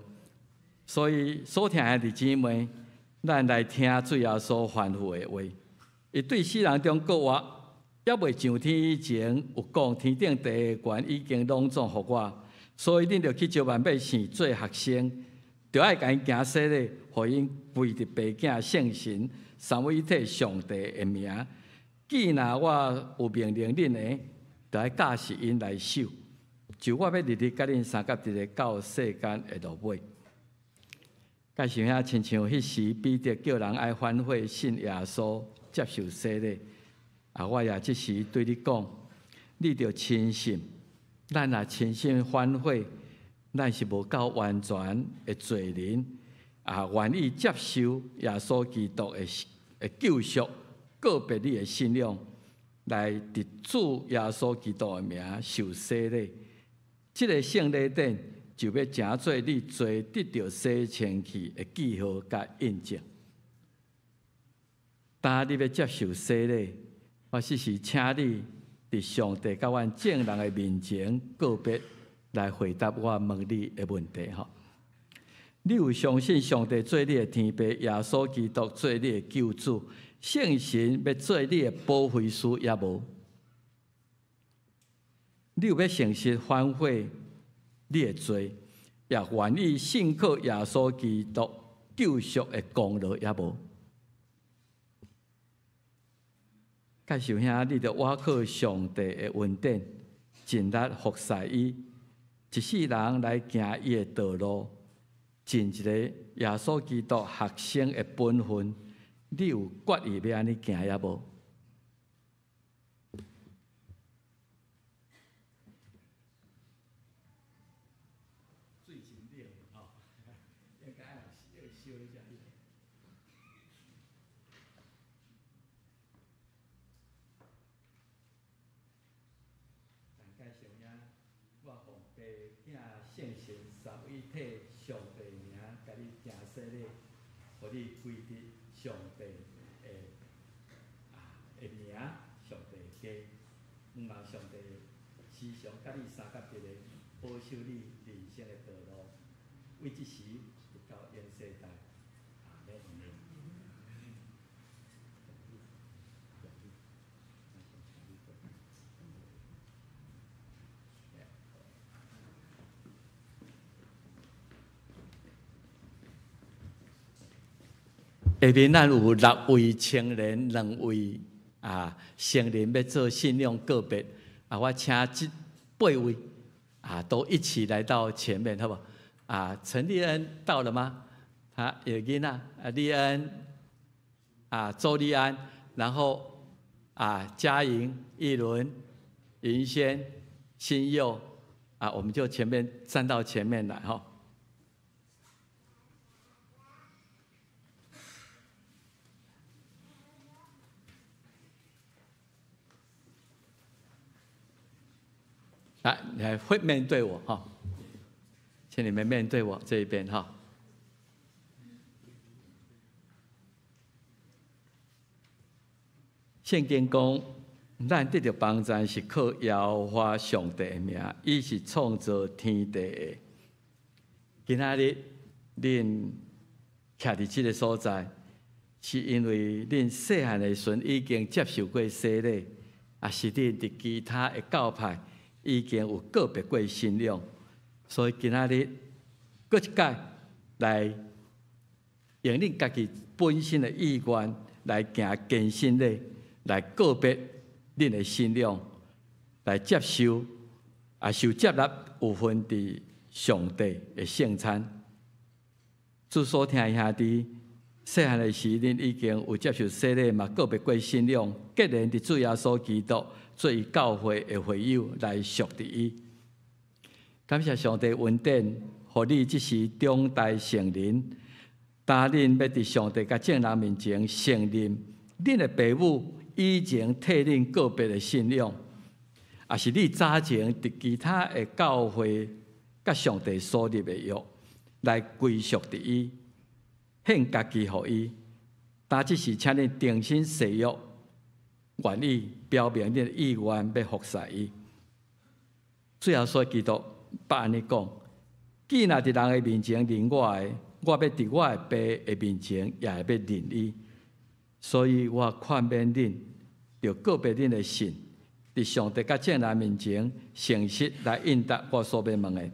所以所聽的弟姊妹，咱來聽主耶穌吩咐的話。伊對死人中復活，猶未上天以前，有講天頂地的權已經攏總予我，所以恁著去招萬百姓做學生，著愛共𪜶行洗禮，予𪜶歸佇父子聖神三位一體上帝的名。既若我有命令恁的，著愛教示𪜶來守。就我欲日日佮恁相佮佇咧到世間的落尾。介紹兄親像彼時彼得叫人愛反悔信耶穌，接受洗禮。啊！我也這時對你講，你著深信，咱若深信反悔，咱是無夠完全的罪人，啊，願意接受耶穌基督的救贖，告別你的信仰，來佇主耶穌基督的名受洗禮。這个聖禮典就欲成做你罪得著洗清去的記號佮印證。當你欲接受洗禮，我只是請你佇上帝佮阮眾人的面前告別，來回答我問你的問題吼。你有相信上帝做你的天父，耶穌基督做你的救主，聖神欲做你的保惠師，抑無？你有欲誠實反悔你的罪，也願意信靠耶穌基督救贖的功勞，抑無？介紹兄，你著倚靠上帝的恩典，盡力服侍伊，一世人來行伊的道路，盡一個耶穌基督學生的本分。你有決意欲按呢行抑無？我奉爸、囝、聖神三位一體上帝名，共你行洗禮，予你歸佇上帝的名，上帝的家。毋望上帝時常佮你相佮佇咧，保守你人生的道路，為這時直到永世代。阿們。下面咱有六位青年，兩位成人欲做信仰告別啊！我請這八位都一起來到前面，好無？陳立恩到了嗎？他有囡仔立恩周立安，然後嘉瑩、一倫、雲軒、新佑我們就前面站到前面來哈。來，你還會面對我哈？請你們面對我這一邊哈。聖經講，咱得著幫助是靠耶和華上帝的名，伊是創造天地的。今仔日恁徛佇這个所在，是因為恁細漢的時陣已經接受過洗禮，也是恁佇其他的教派已經有告別過信仰，所以今仔日閣一擺來用恁家己本身的意願來行堅信禮，來告別恁的信仰，來接受受接納有份佇上帝的聖餐。主所疼的兄弟，細漢的時恁已經有接受洗禮，嘛告別過信仰，結連佇主耶穌基督做伊教會的會友來屬佇伊。感謝上帝恩典，予你這時長大成人，當恁欲佇上帝佮眾人面前承認恁的爸母以前替恁告別的信仰，也是你早前佇其他的教會佮上帝所立的約，來歸屬佇伊，獻家己予伊。當這時，請恁重新誓約，願意表明恁的意願，欲服侍伊。主耶穌基督捌按呢講：囝若佇人的面前認我的，我欲佇我的爸的面前也會欲認伊。所以我勸勉恁，著告別恁的信，佇上帝佮眾人面前誠實來應答我所欲問的。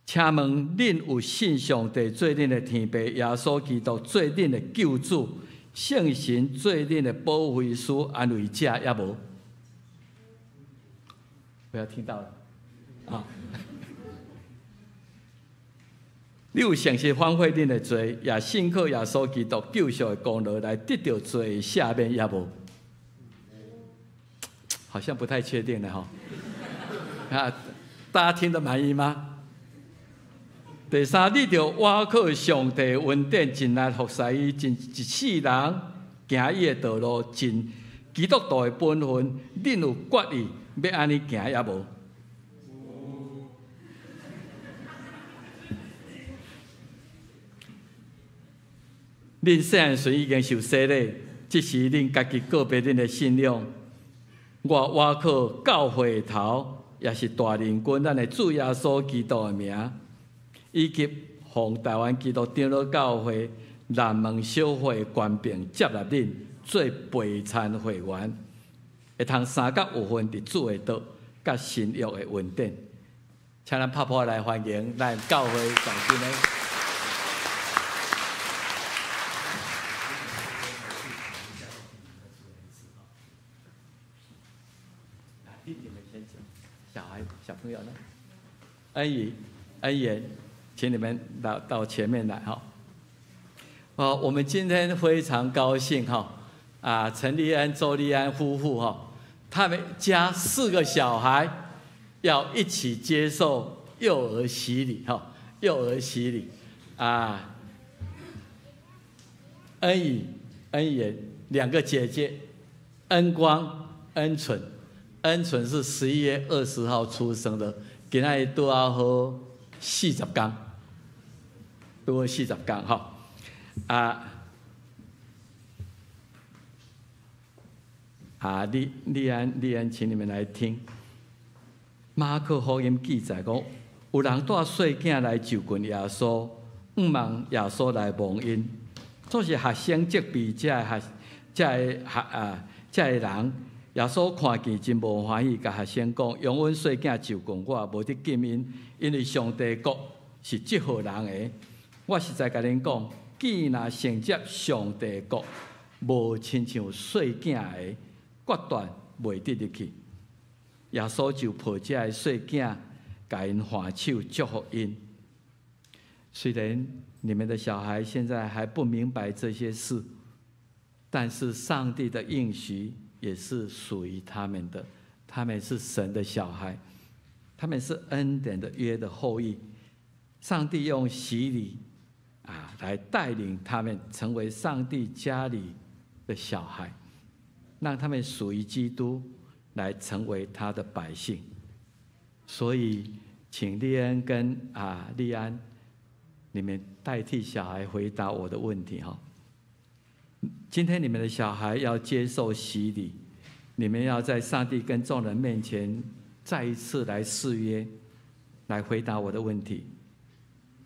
請問恁有信上帝做恁的天父，耶穌基督做恁的救主，聖神做恁的保惠師、安慰者，抑無？不要聽到了啊！你有誠實反悔恁的罪，也信靠耶穌基督救贖的功勞來得著罪赦免，抑無？好像不太確定了哈。啊，大家聽得滿意嗎？第三，你著倚靠上帝恩典，盡力服侍伊，盡一世人行伊的道路，盡基督徒的本分，恁有決意欲按呢行抑無？恁細漢時已經受洗禮，這是恁家己告白恁的信仰。我倚靠教會頭，也是大領軍，咱的主耶穌基督的名，以及奉台灣基督長老教會南門小會權柄接納恁做備餐會員，會通相佮有份佇主的道佮新約的恩典。請咱拍噗仔來歡迎咱教會全新的。你們先講，小孩、小朋友呢？恩怡、恩妍，請你們到前面來哈。哦，我們今天非常高興哈，啊，陳立安、周立安夫婦哈，他們家四個小孩要一起接受幼兒洗禮哈，幼兒洗禮啊，恩怡、恩妍兩個姐姐，恩光、恩純。恩純是11月20號出生的，今仔日拄仔好四十工，拄好四十工吼。啊啊，立立安立安，請你們來聽。馬可福音記載講，有人帶細囝來就近耶穌，向望耶穌來摸𪜶。總是學生責備這个學這个學啊這个人。耶穌看見真無歡喜，共學生講：容阮細囝就近我，無得禁𪜶，因為上帝國是這號人的。我實在共恁講，既若承接上帝國，無親像細囝的，決斷袂得入去。耶穌就抱這个細囝，共𪜶挽手祝福𪜶。雖然你們的小孩現在還不明白這些事，但是上帝的應許也是屬於他們的，他們是神的小孩，他們是恩典的約的後裔。上帝用洗禮啊來帶領他們成為上帝家裡的小孩，讓他們屬於基督，來成為他的百姓。所以，請立恩跟啊立安，你們代替小孩回答我的問題哈。今天你們的小孩要接受洗禮，你們要在上帝跟眾人面前再一次來誓約，來回答我的問題。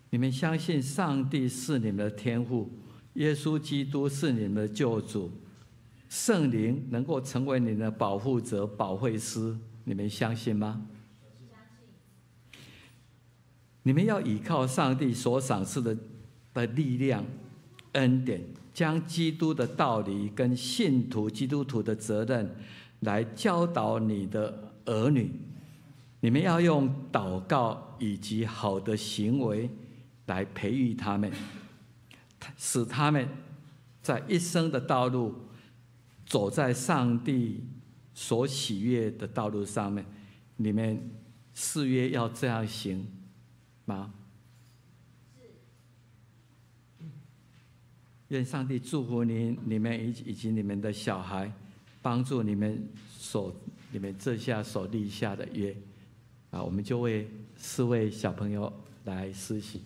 你們相信上帝是你們的天父，耶穌基督是你們的救主，聖靈能夠成為你們的保護者、保惠師，你們相信嗎？你們要倚靠上帝所賞賜的力量、恩典，將基督的道理跟信徒、基督徒的責任來教導你的兒女。你們要用禱告以及好的行為來培育他們，使他們在一生的道路走在上帝所喜悅的道路上面。你們誓約要這樣行嗎？願上帝祝福你、你們以及你們的小孩，幫助你們所你們這下所立下的約。啊，我們就為四位小朋友來施洗。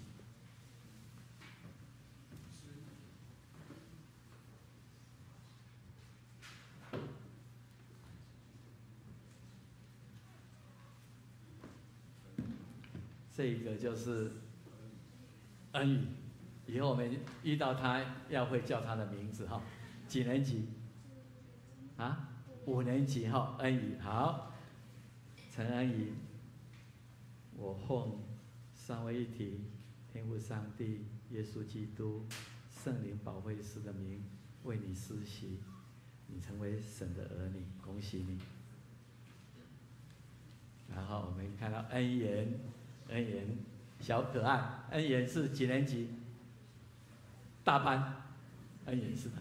這個就是恩宇，以後我們遇到他要會叫他的名字哈。幾年級？啊，五年級哈，恩宇好，陳恩宇，我奉三位一體天父上帝、耶穌基督、聖靈保惠師的名為你施洗，你成為神的兒女，恭喜你。然後我們看到恩妍，恩妍小可愛，恩妍是幾年級？大班，恩妍是的，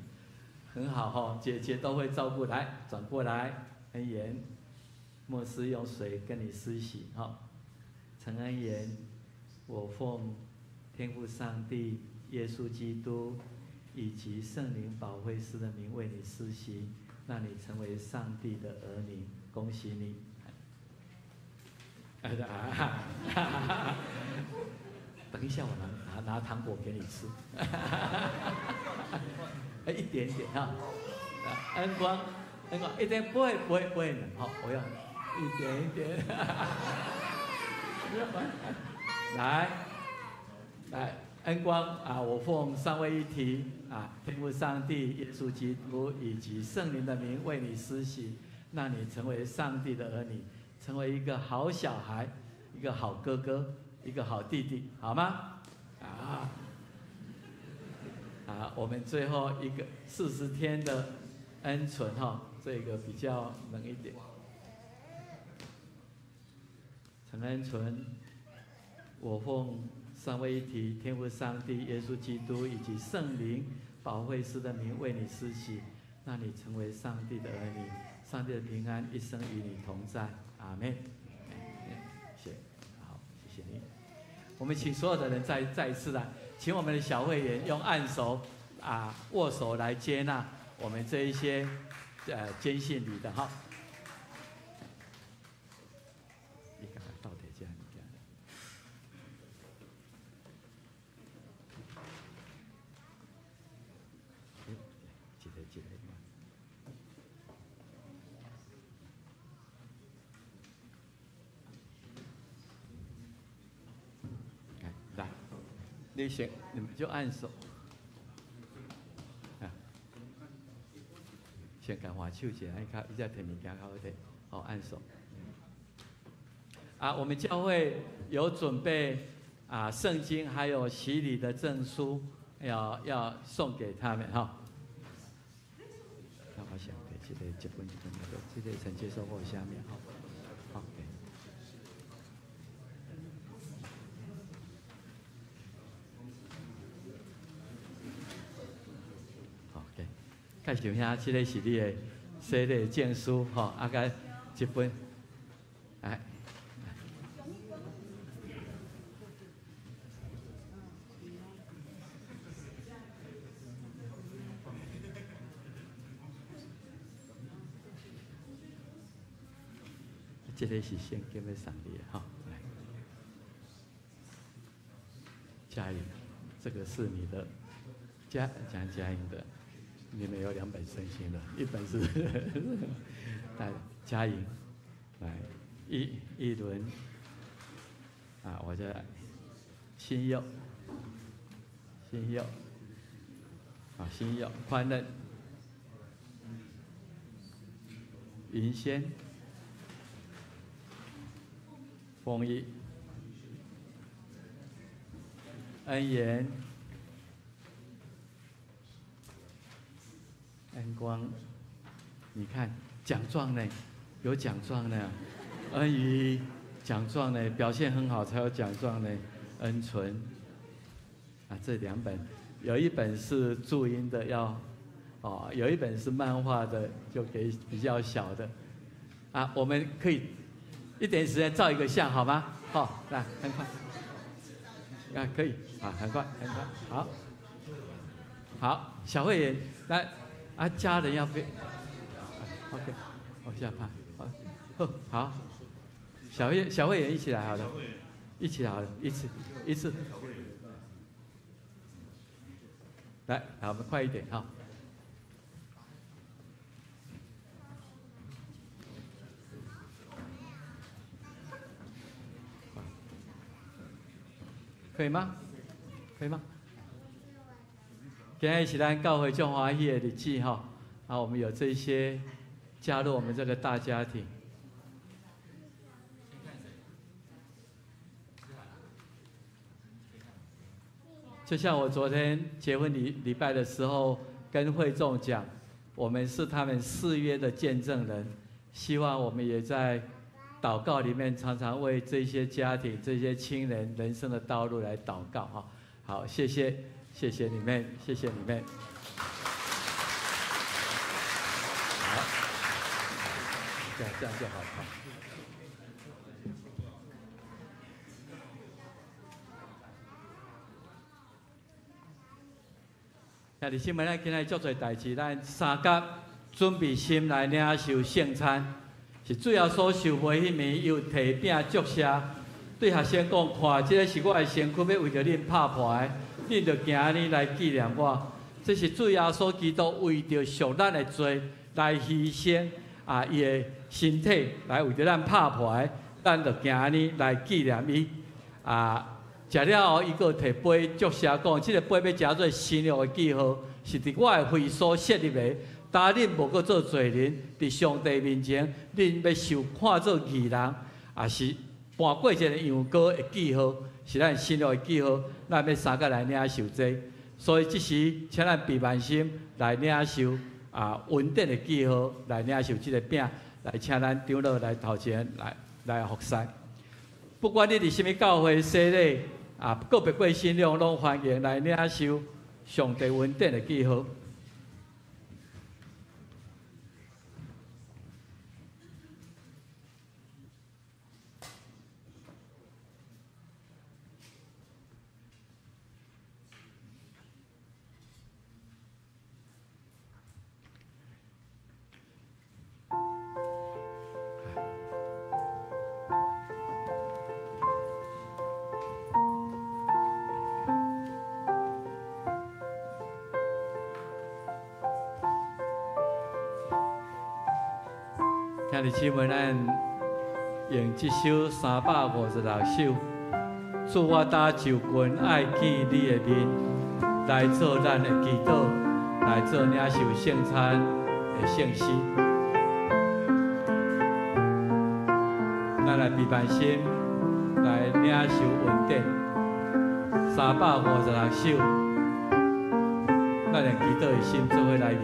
很好哈，姐姐都會照顧。來，轉過來，恩妍，牧師用水跟你施洗哈。陳恩妍，我奉天父上帝、耶穌基督以及聖靈保惠師的名為你施洗，讓你成為上帝的兒女，恭喜你！等一下，我拿糖果給你吃，一點點哈。恩光，恩光，一點不會不會不會冷，好，我要一點一點。來，來，恩光啊！我奉三位一體啊，天父上帝、耶穌基督以及聖靈的名為你施洗，讓你成為上帝的兒女，成為一個好小孩，一個好哥哥，一個好弟弟，好嗎？啊，啊，我們最後一個40天的恩存哈，這個比較冷一點。陳恩存，我奉三位一體天父上帝、耶穌基督以及聖靈保惠師的名為你施洗，讓你成為上帝的兒女，上帝的平安一生與你同在，阿門。謝，好，謝謝你。我們請所有的人再一次來，請我們的小會員用按手啊握手來接納我們這一些堅信禮的哈。你趕快倒鐵這樣，一個一個。來，你先，你們就按手。啊，先共換手一下，伊較伊才提物件較好提，好按手。啊，我們教會有準備啊，聖經還有洗禮的證書，要送給他們哈。那我想給這個一本一本那個，這個曾接受過下面哈。好，好，給。介紹下，這個是你的洗禮證書吼，啊，佮一本，來。這個是聖經要送你的哈，來，嘉穎，這個是你的，嘉穎的，你們有兩本聖經的，一本是，來嘉穎，來一輪，啊，我這新佑，新佑，啊，新佑，寬仁，雲仙。鳳儀、恩言、恩光，你看獎狀呢？有獎狀呢。恩瑜獎狀呢？表現很好才有獎狀呢。恩純，啊，這兩本，有一本是注音的要，哦，有一本是漫畫的，就給比較小的。啊，我們可以。一點時間照一個相好嗎？好，來，很快，啊，可以，啊，很快，很快，好，好，小會員來，啊，家人要不要？OK，往下拍，好，好，小會員一起來好了，一起來好了，一次，一次，來，好，我們快一點哈。可以嗎？可以嗎？今日是咱教會足歡喜的日子吼，啊，我們有這些加入我們這個大家庭。就像我昨天結婚禮拜的時候，跟會眾講，我們是他們誓約的見證人，希望我們也在禱告裡面常常為這些家庭、這些親人人生的道路來禱告哈。好，謝謝，謝謝你們，謝謝你們。好，這樣就好了。兄弟姊妹，咱今日足濟代誌，咱三甲準備心來領受聖餐。是主耶穌受賣彼暝，伊有提餅祝謝，對學生講：看，這个是我的身軀，欲為著恁拍破的，恁著行按呢來紀念我。這是主耶穌基督為著贖咱的罪來犧牲啊，伊的身體來為著咱拍破的，咱著行按呢來紀念伊。啊，食了後，伊閣提杯祝謝講：這个杯欲成做新約的記號，是佇我的血所設立的。當恁無閣做罪人，佇上帝面前，恁欲受看做義人，也是搬過一个羊羔的記號，是咱新約的記號。咱欲相共來領受這个，所以這時，請咱閉萬心來領受啊恩典的記號，來領受這个餅，來請咱長老來頭前來服侍。不管你佇啥物教會洗禮啊，個別過信仰，攏歡迎來領受上帝恩典的記號。兄弟姊妹，咱用這首356首，主我今就近愛見你的面，來做咱的祈禱，來做領受聖餐的聖詩。咱來閉萬心，來領受恩典。356首，咱用祈禱的心做伙來吟。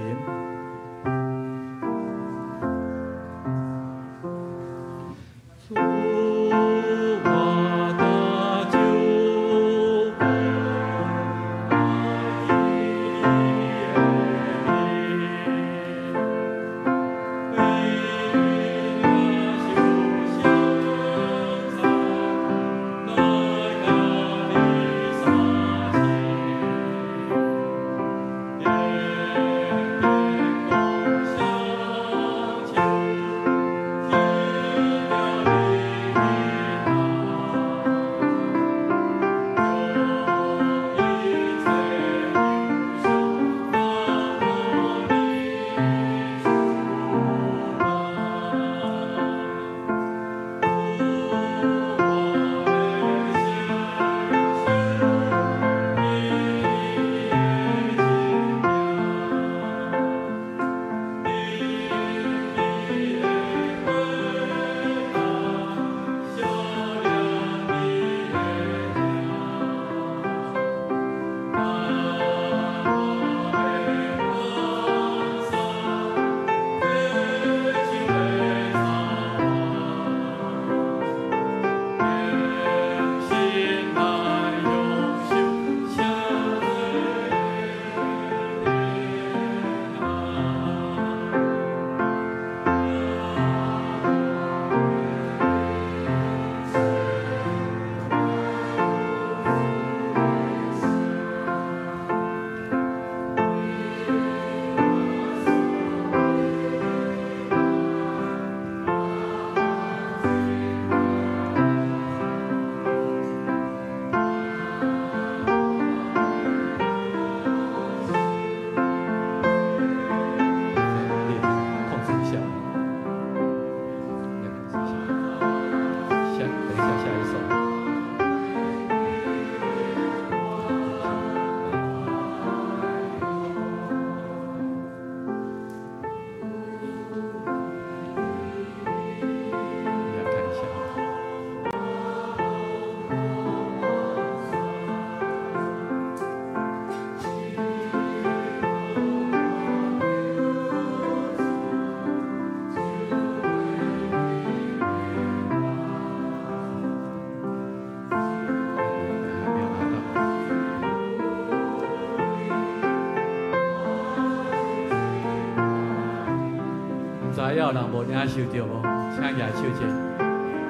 知有人無領受著無？請舉手者。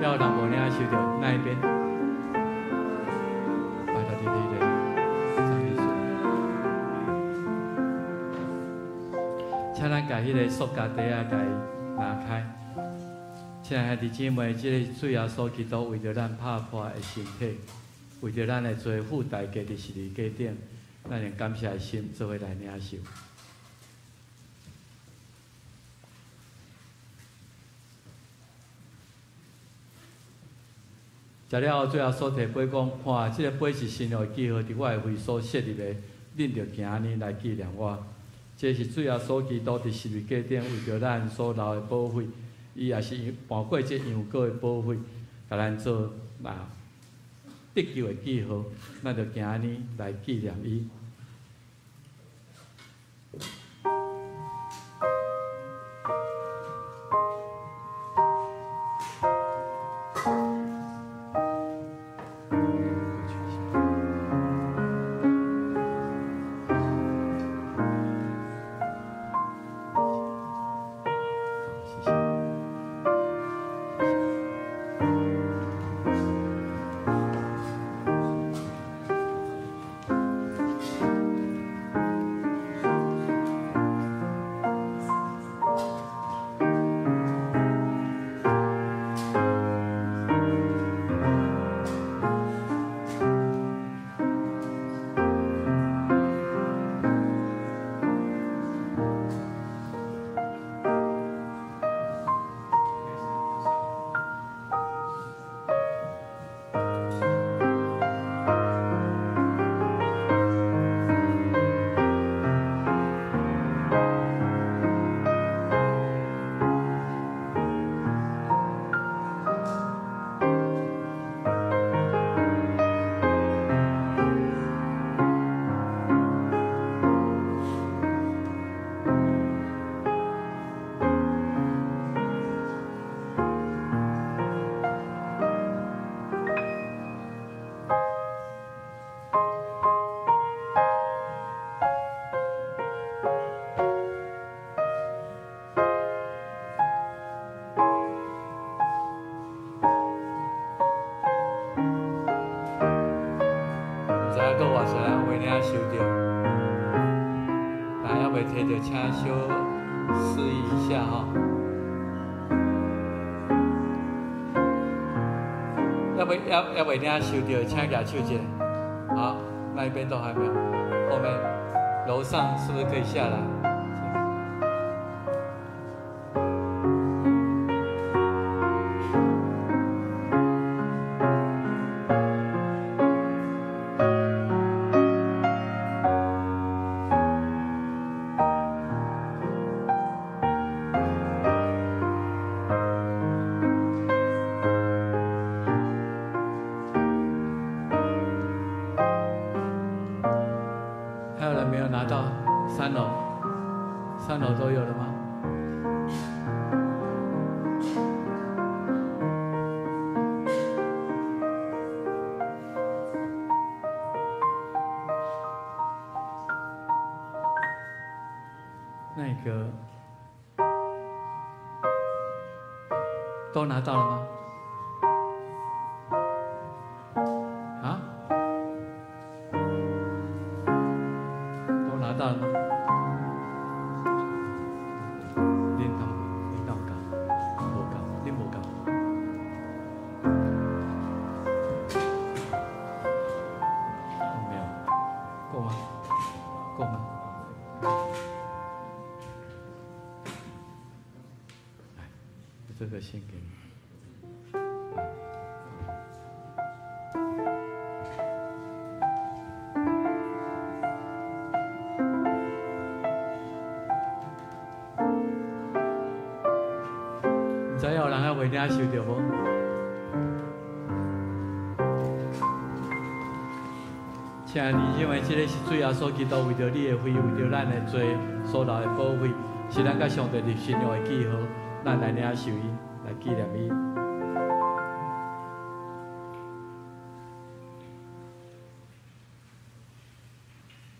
猶有人無領受著，那一邊？拜託你咧，張律師。請咱共彼个塑膠袋仔共拿開。親愛兄弟姊妹，這个主耶穌基督為著咱拍破的身體，為著咱的罪付代價佇十字架頂，咱用感謝的心做伙來領受。食了後，主耶穌提杯講：看，這个杯是新約的記號，佇我的血所設立的，恁著行按呢來紀念我。這是主耶穌基督佇十字架頂為著咱所流的寶血，伊也是換過這羊羔的寶血，共咱做得救的記號，咱著行按呢來紀念伊。請小示意一下吼，猶未領受著，請舉手者。好，那一邊都還沒有，後面樓上是不是可以下來？都拿到了嗎？啊？都拿到了嗎？恁敢有夠？無夠，恁無夠。沒有，夠嗎？夠嗎？來，這個先給你。領受著無？請你認為這个是主耶穌基督為著你的血，為著咱的罪所流的寶血，是咱佮上帝立新約的記號，咱來領受伊，來紀念伊。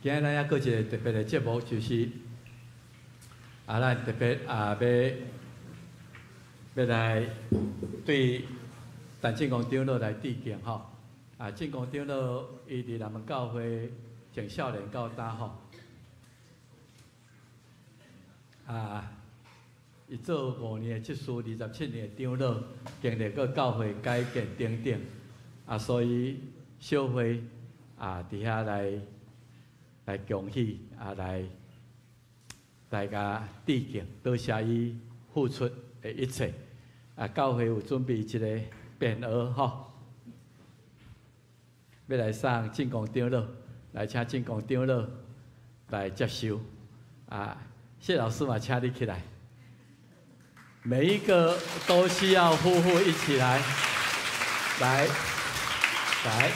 今日咱猶閣一个特別的節目，就是咱特別欲來對陳進光長老來致敬吼。進光長老伊佇南門教會從少年到大吼。啊，伊做5年的執事，27年的長老，經歷過教會改變等等，啊，所以小會啊，佇遐來恭喜，啊，來共致敬，多謝伊付出的一切。啊，教會有準備一個匾額吼，欲來送進公長老，來請進公長老來接受。啊，謝老師嘛，請你起來。每一個都需要夫婦一起來，來，來。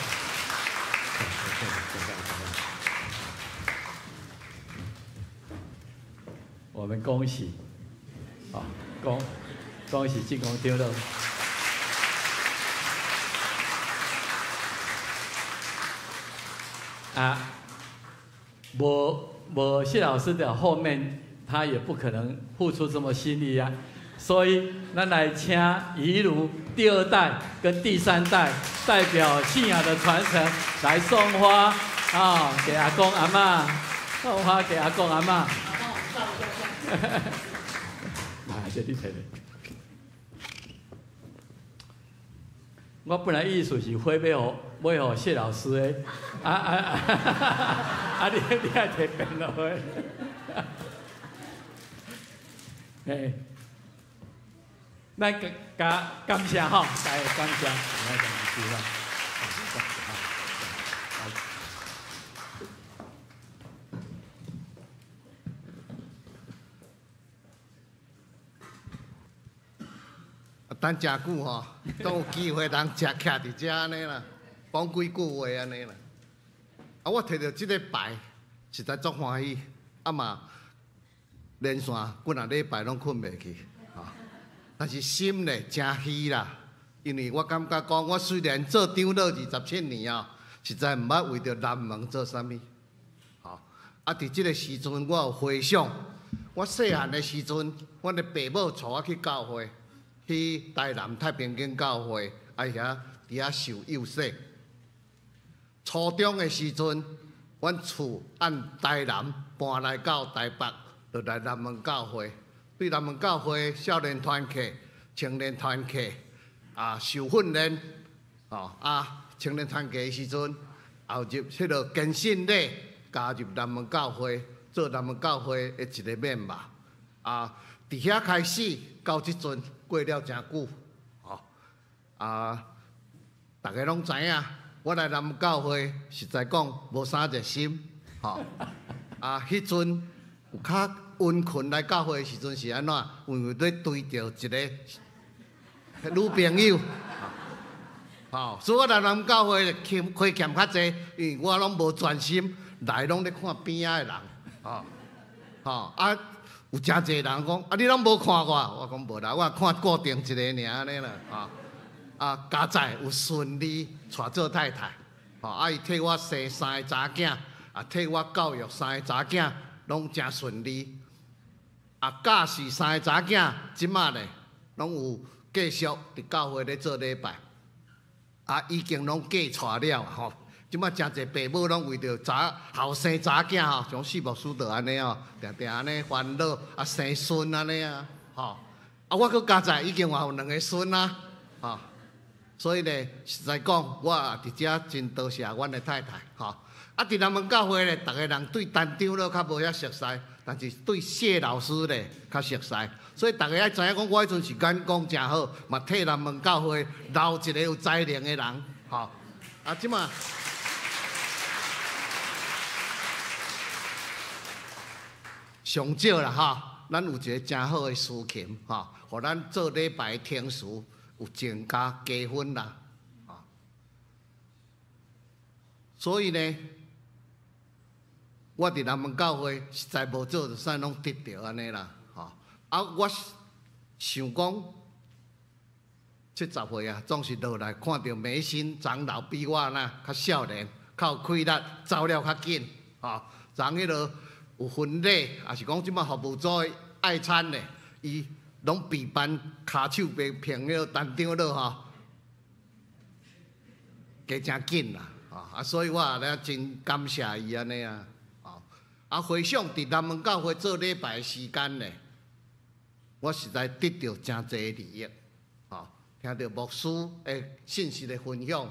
我們恭喜，啊，恭喜進公長老。啊，無謝老師的後面，他也不可能付出這麼心力啊。所以，咱來請宜如第二代跟第三代代表信仰的傳承來送花啊，給阿公阿嬤，送花給阿公阿嬤。來，這你提。我本來意思是花欲予謝老師的，啊啊啊！你愛提匾額的，嘿，咱加感謝吼，加感謝，來感謝。等誠久吼，總有機會通食徛佇遮按呢啦，講幾句話按呢啦。啊，我提著這個牌，實在足歡喜，啊嘛連續幾若禮拜攏睏袂去，吼。但是心咧誠虛啦，因為我感覺講，我雖然做長老27年哦，實在毋捌為著南門做啥物，吼。啊，佇這個時陣，我有回想，我細漢的時陣，阮的爸母帶我去教會。去台南太平間教會，啊遐佇遐受幼洗。初中的時陣，阮厝按台南搬來到台北，就來南門教會。對南門教會少年團契、青年團契啊受訓練，吼啊青年團契的時陣，後入彼个堅信禮，加入南門教會，做南門教會的一個面嘛。啊，佇遐開始到這陣。過了誠久，吼啊！逐家攏知影，我來南門教會，實在講無啥熱心，吼啊！彼陣有較溫群來教會的時陣是按怎？因為咧追著一個女朋友，吼，所以我來南門教會欠虧欠較濟，因為我攏無專心，來攏咧看邊仔的人，吼吼啊！有誠濟人講，啊，你攏無看我？我講無啦，我看固定一個爾按呢啦，吼。啊，佳哉有順利娶做太太，吼，啊，伊替我生三个查囝，啊，替我教育三个查囝，攏誠順利。啊，教示三個查囝，這馬咧攏有繼續佇教會咧做禮拜，啊，已經攏嫁娶了吼。這馬誠濟爸母攏為著查後生查囝吼，像四牧師就按呢吼，定定按呢煩惱啊生孫按呢啊，吼啊我閣佳哉已經嘛有兩個孫啊，吼，所以咧實在講，我也佇遮真多謝阮的太太，吼啊佇南門教會咧，逐个人對陳長老較無遐熟似，但是對謝老師咧較熟似，所以逐家愛知影講，我彼陣是眼光誠好，嘛替南門教會留一個有才能的人，吼啊這馬。上少啦吼，咱有一個誠好的司琴吼，予咱做禮拜聽詞有增加加分啦，吼。所以呢，我佇南門教會實在無做，就啥攏得著按呢啦，吼。啊，我想講70歲啊，總是落來看著梅心長老比我若較少年，較有氣力，走了較緊，吼。昨彼落。有婚禮，抑是講這馬服務組的愛餐咧，伊攏備辦跤手袂平彼個陳長老吼，加誠緊啦，啊，所以我也咧真感謝伊按呢啊，吼，啊，回想佇南門教會做禮拜的時間呢，我實在得著誠濟利益，吼，聽著牧師的信息的分享，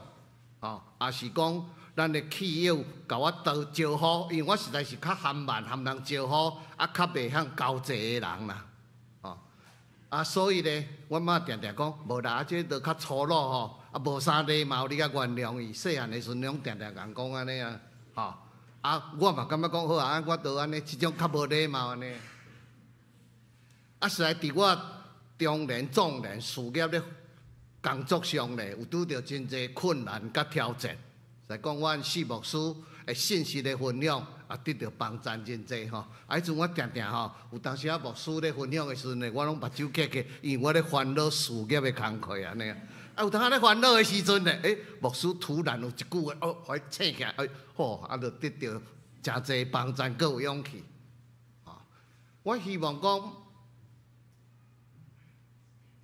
吼，也是講咱的契友共我多招呼，因為我實在是較含慢含人招呼，啊，較袂曉交際的人啦，吼，啊，所以咧，阮媽定定講，無啦，這都較粗魯吼，啊，無啥禮貌，你較原諒伊。細漢的時陣攏定定共講按呢啊，吼，啊，我嘛感覺講好啊，我都按呢，這種較無禮貌按呢。啊，實在佇我中年、壯年事業咧工作上咧，有拄著真濟困難佮挑戰。實講，阮四牧師的信息的分享，也得著幫贊真濟吼。啊，彼陣我定定吼，有當時仔牧師咧分享的時陣咧，我攏目睭瞌瞌，因為我咧煩惱事業的工課按呢。啊，有當仔咧煩惱的時陣咧，欸，牧師突然有一句話，哦，予伊醒起來，欸，好，啊，就得著誠濟幫贊，閣有勇氣。吼，我希望講，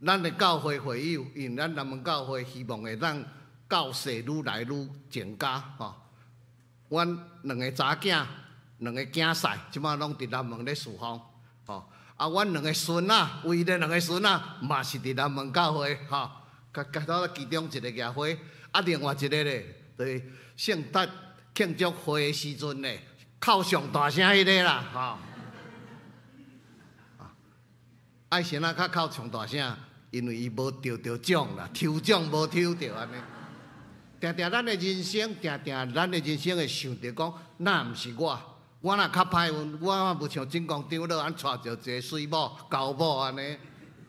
咱的教會會友，因為咱南門教會希望會當教士愈來愈增加吼。阮兩个查囝、兩个囝婿，這擺攏佇南門咧侍奉吼。啊，阮兩个孫仔，唯一的兩个孫仔，嘛是佇南門教會吼。佮佮到其中一个舉花，啊，另外一个咧，就是聖誕慶祝會的時陣咧，哭上大聲彼个啦吼。愛先仔較哭上大聲，因為伊無得著獎啦，抽獎無抽著按呢。定定咱的人生，定定咱的人生會想著講，若毋是我，我若較歹運，我無像真公長老按娶著一个媠某、猴某按呢。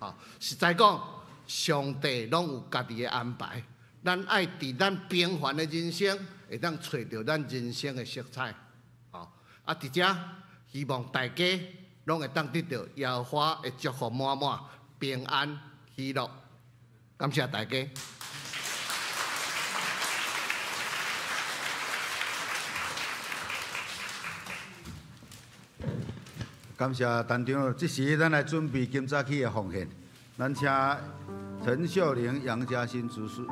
吼，實在講，上帝攏有家己的安排。咱愛佇咱平凡的人生，會當揣著咱人生的色彩。吼，啊，佇遮希望大家攏會當得著耶和華的祝福滿滿、平安、喜樂。感謝大家。感謝陳長老，這時咱來準備今早起的奉獻，咱請陳秀玲、楊嘉欣執事。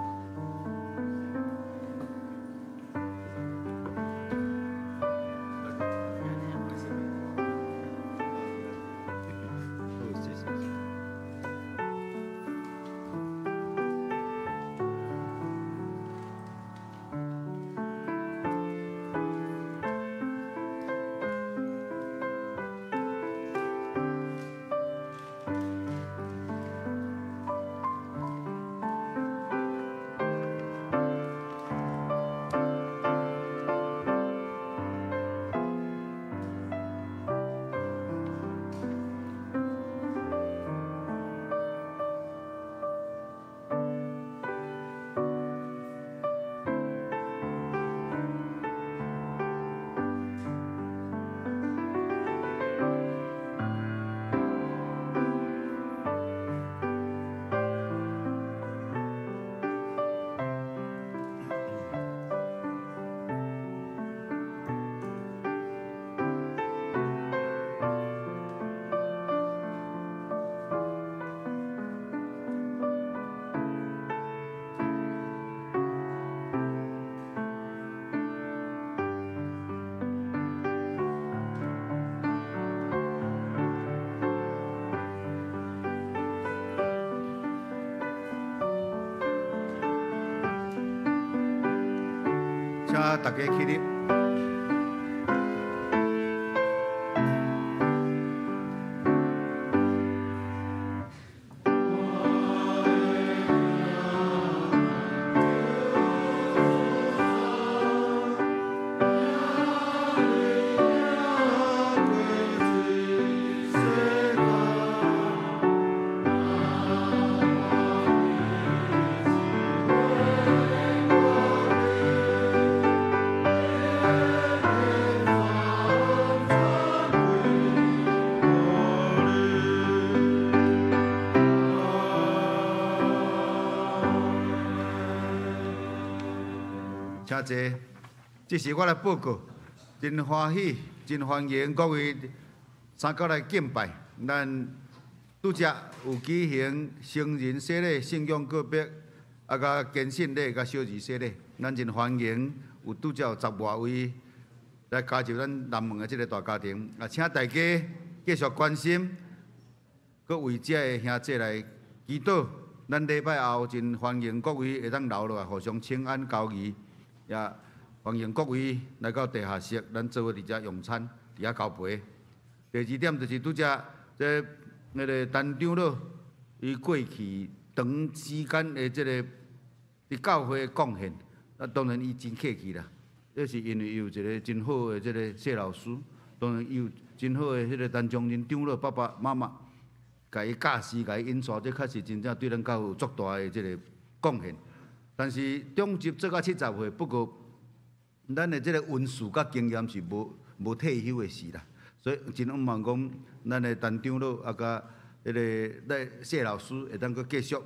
請大家起立。請坐。這是我來報告，真歡喜，真歡迎各位參加來敬拜。咱拄才有舉行成人洗禮、信仰告白，啊，佮堅信禮、佮小兒洗禮。咱真歡迎有拄才有10外位來加入咱南門的這个大家庭。啊，請大家繼續關心，閣為這个兄弟來祈禱。咱禮拜後真歡迎各位會當留落來互相請安交誼，也歡迎各位來到地下室，咱做伙佇遮用餐，佇遐交陪。第二點就是拄才這那个陳長老，伊過去長時間的這个佇教會的貢獻，啊，當然伊真客氣啦。這是因為伊有一个真好的這个謝老師，當然伊有真好的彼个陳長仁長老爸爸媽媽，共伊教示、共伊引導，這確實真正對咱教會有足大的這個貢獻。但是長執做到70歲，不過咱的這个恩賜佮經驗是無退休的事啦。所以真向望講，咱的陳長老啊，佮彼个咱謝老師會當閣繼續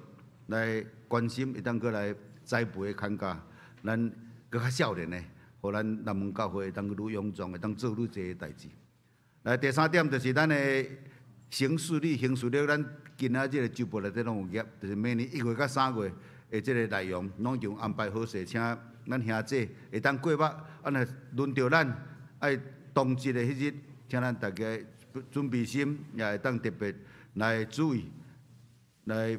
來關心，會當閣來栽培看教，咱閣較少年的，予咱南門教會會當閣愈勇壯，會當做愈濟的代誌。來，第三點就是咱的行事曆，行事曆咱今仔這个週報內底攏有頁，就是明年1月佮3月的這个內容，攏已經安排好勢，請咱兄弟會當過目，啊若輪著咱愛當值的彼日，請咱大家準備心，也會當特別來注意來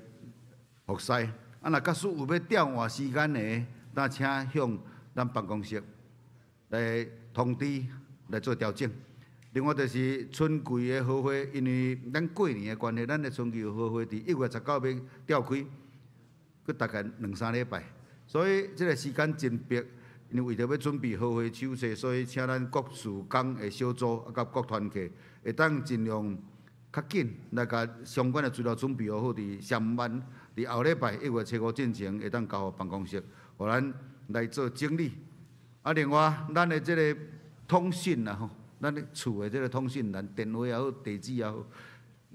服侍。啊，若假使有欲調換時間的，那請向咱辦公室來通知來做調整。另外就是春季的和會，因為咱過年的關係，咱的春季和會佇1月19欲調開，閣大概兩三禮拜，所以這个時間真迫。因為為著欲準備和會手冊，所以請咱各事工的小組啊，佮各團契會當盡量較緊來共相關的資料準備好，佇上萬佇後禮拜1月初5進前會當交予辦公室，予咱來做整理。啊，另外咱的這个通訊啊吼，咱的厝的這个通訊欄，電話也好，地址也好，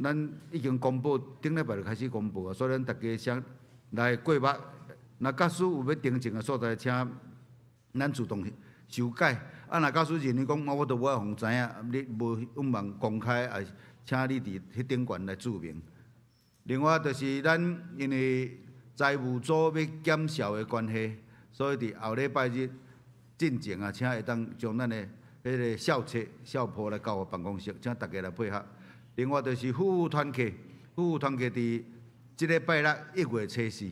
咱已經公布，頂禮拜就開始公布啊，所以咱大家先來過目。若假使有欲訂正的所在，請咱自動修改。啊，若假使認為講，我都無愛予人知影，你無向望公開，也請你佇彼頂懸來註明。另外就是咱因為財務組欲檢視的關係，所以佇後禮拜日進前啊，請會當將咱的彼个相冊、相簿來交予辦公室，請大家來配合。另外就是夫婦團契，夫婦團契佇這禮拜六1月初4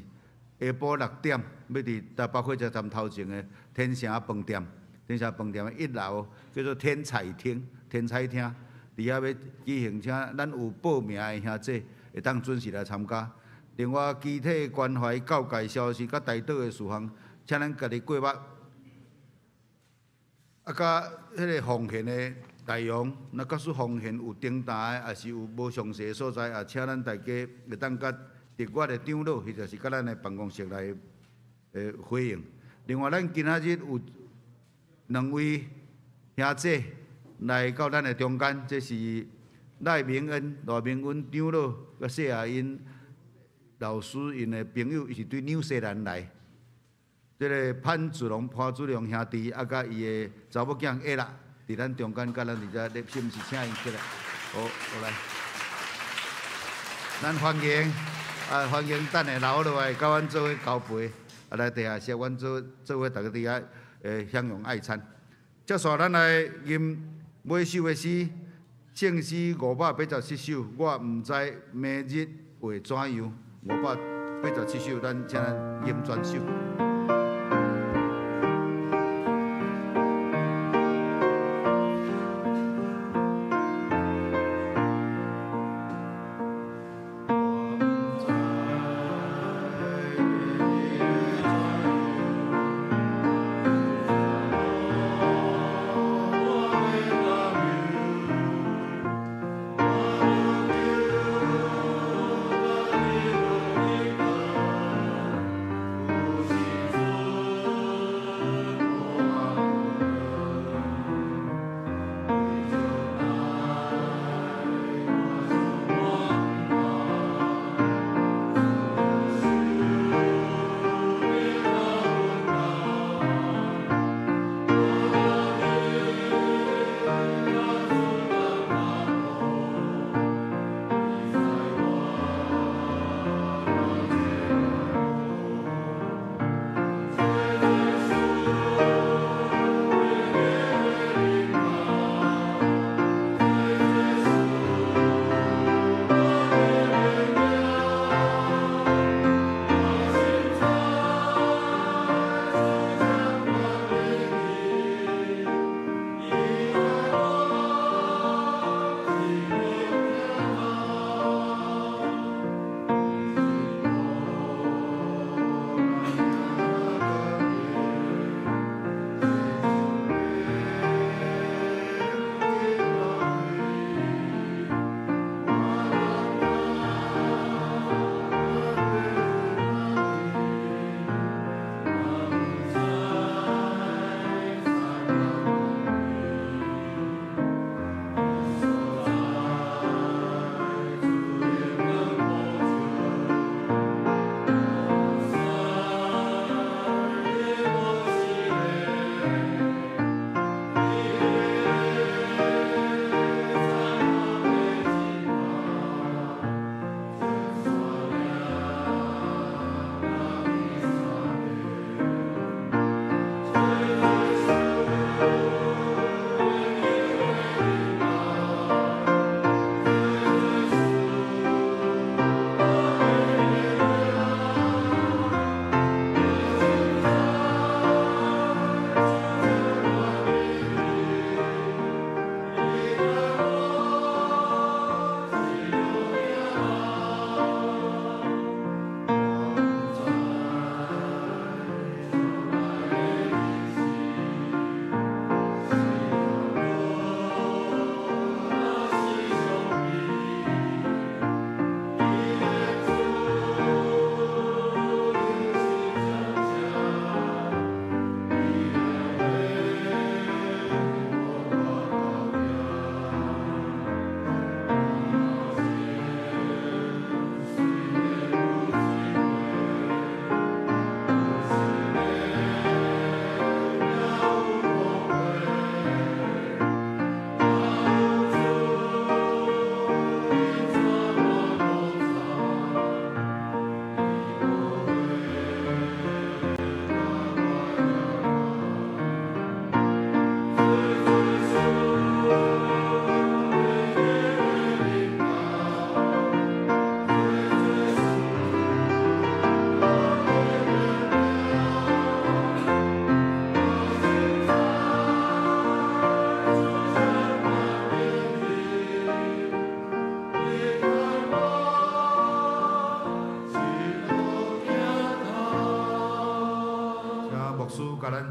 下晡6點，欲佇台北火車站頭前的天成飯店，天成飯店的1樓叫做天彩廳，天彩廳，佇遐欲舉行，請咱有報名的兄弟會當準時來參加。另外，肢體關懷告解消息佮代禱的事項，請咱家己過目。啊，佮彼个奉獻的內容，若假使奉獻有重大的，抑是有無詳細的所在，也請咱大家會當佮特我的長老，或者是佮咱的辦公室來回應。另外，咱今仔日有兩位兄弟來到咱的中間，這是賴明恩、賴明恩長老佮謝亞英老師𪜶的朋友，伊是對紐西蘭來。這个潘子龍、潘子龍兄弟，啊，佮伊的查某囝艾拉，佇咱中間，佮咱佇遮咧，是毋是請𪜶起來？好，好來，咱歡迎，啊，歡迎等下留落來，佮阮做伙交陪，啊，來地下室，阮做做伙逐家佇遐享用愛餐。接續咱來吟尾首的詩，聖詩587首，我毋知明日會怎樣。587首，咱請咱吟全首。我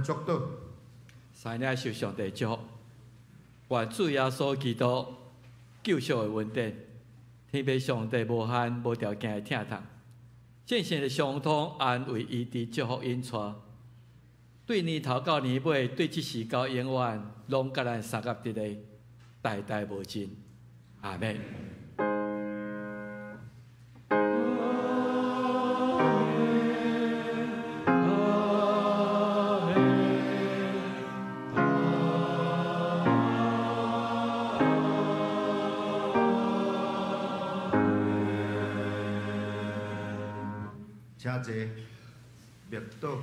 祝禱。三領受上帝祝福，願主耶穌基督救贖的恩典，天父上帝無限無條件的疼痛，聖神的相通安慰醫治祝福引帶，對年頭到年尾，對這時到永遠，攏佮咱相佮佇咧，代代無盡。阿們。請坐，默禱。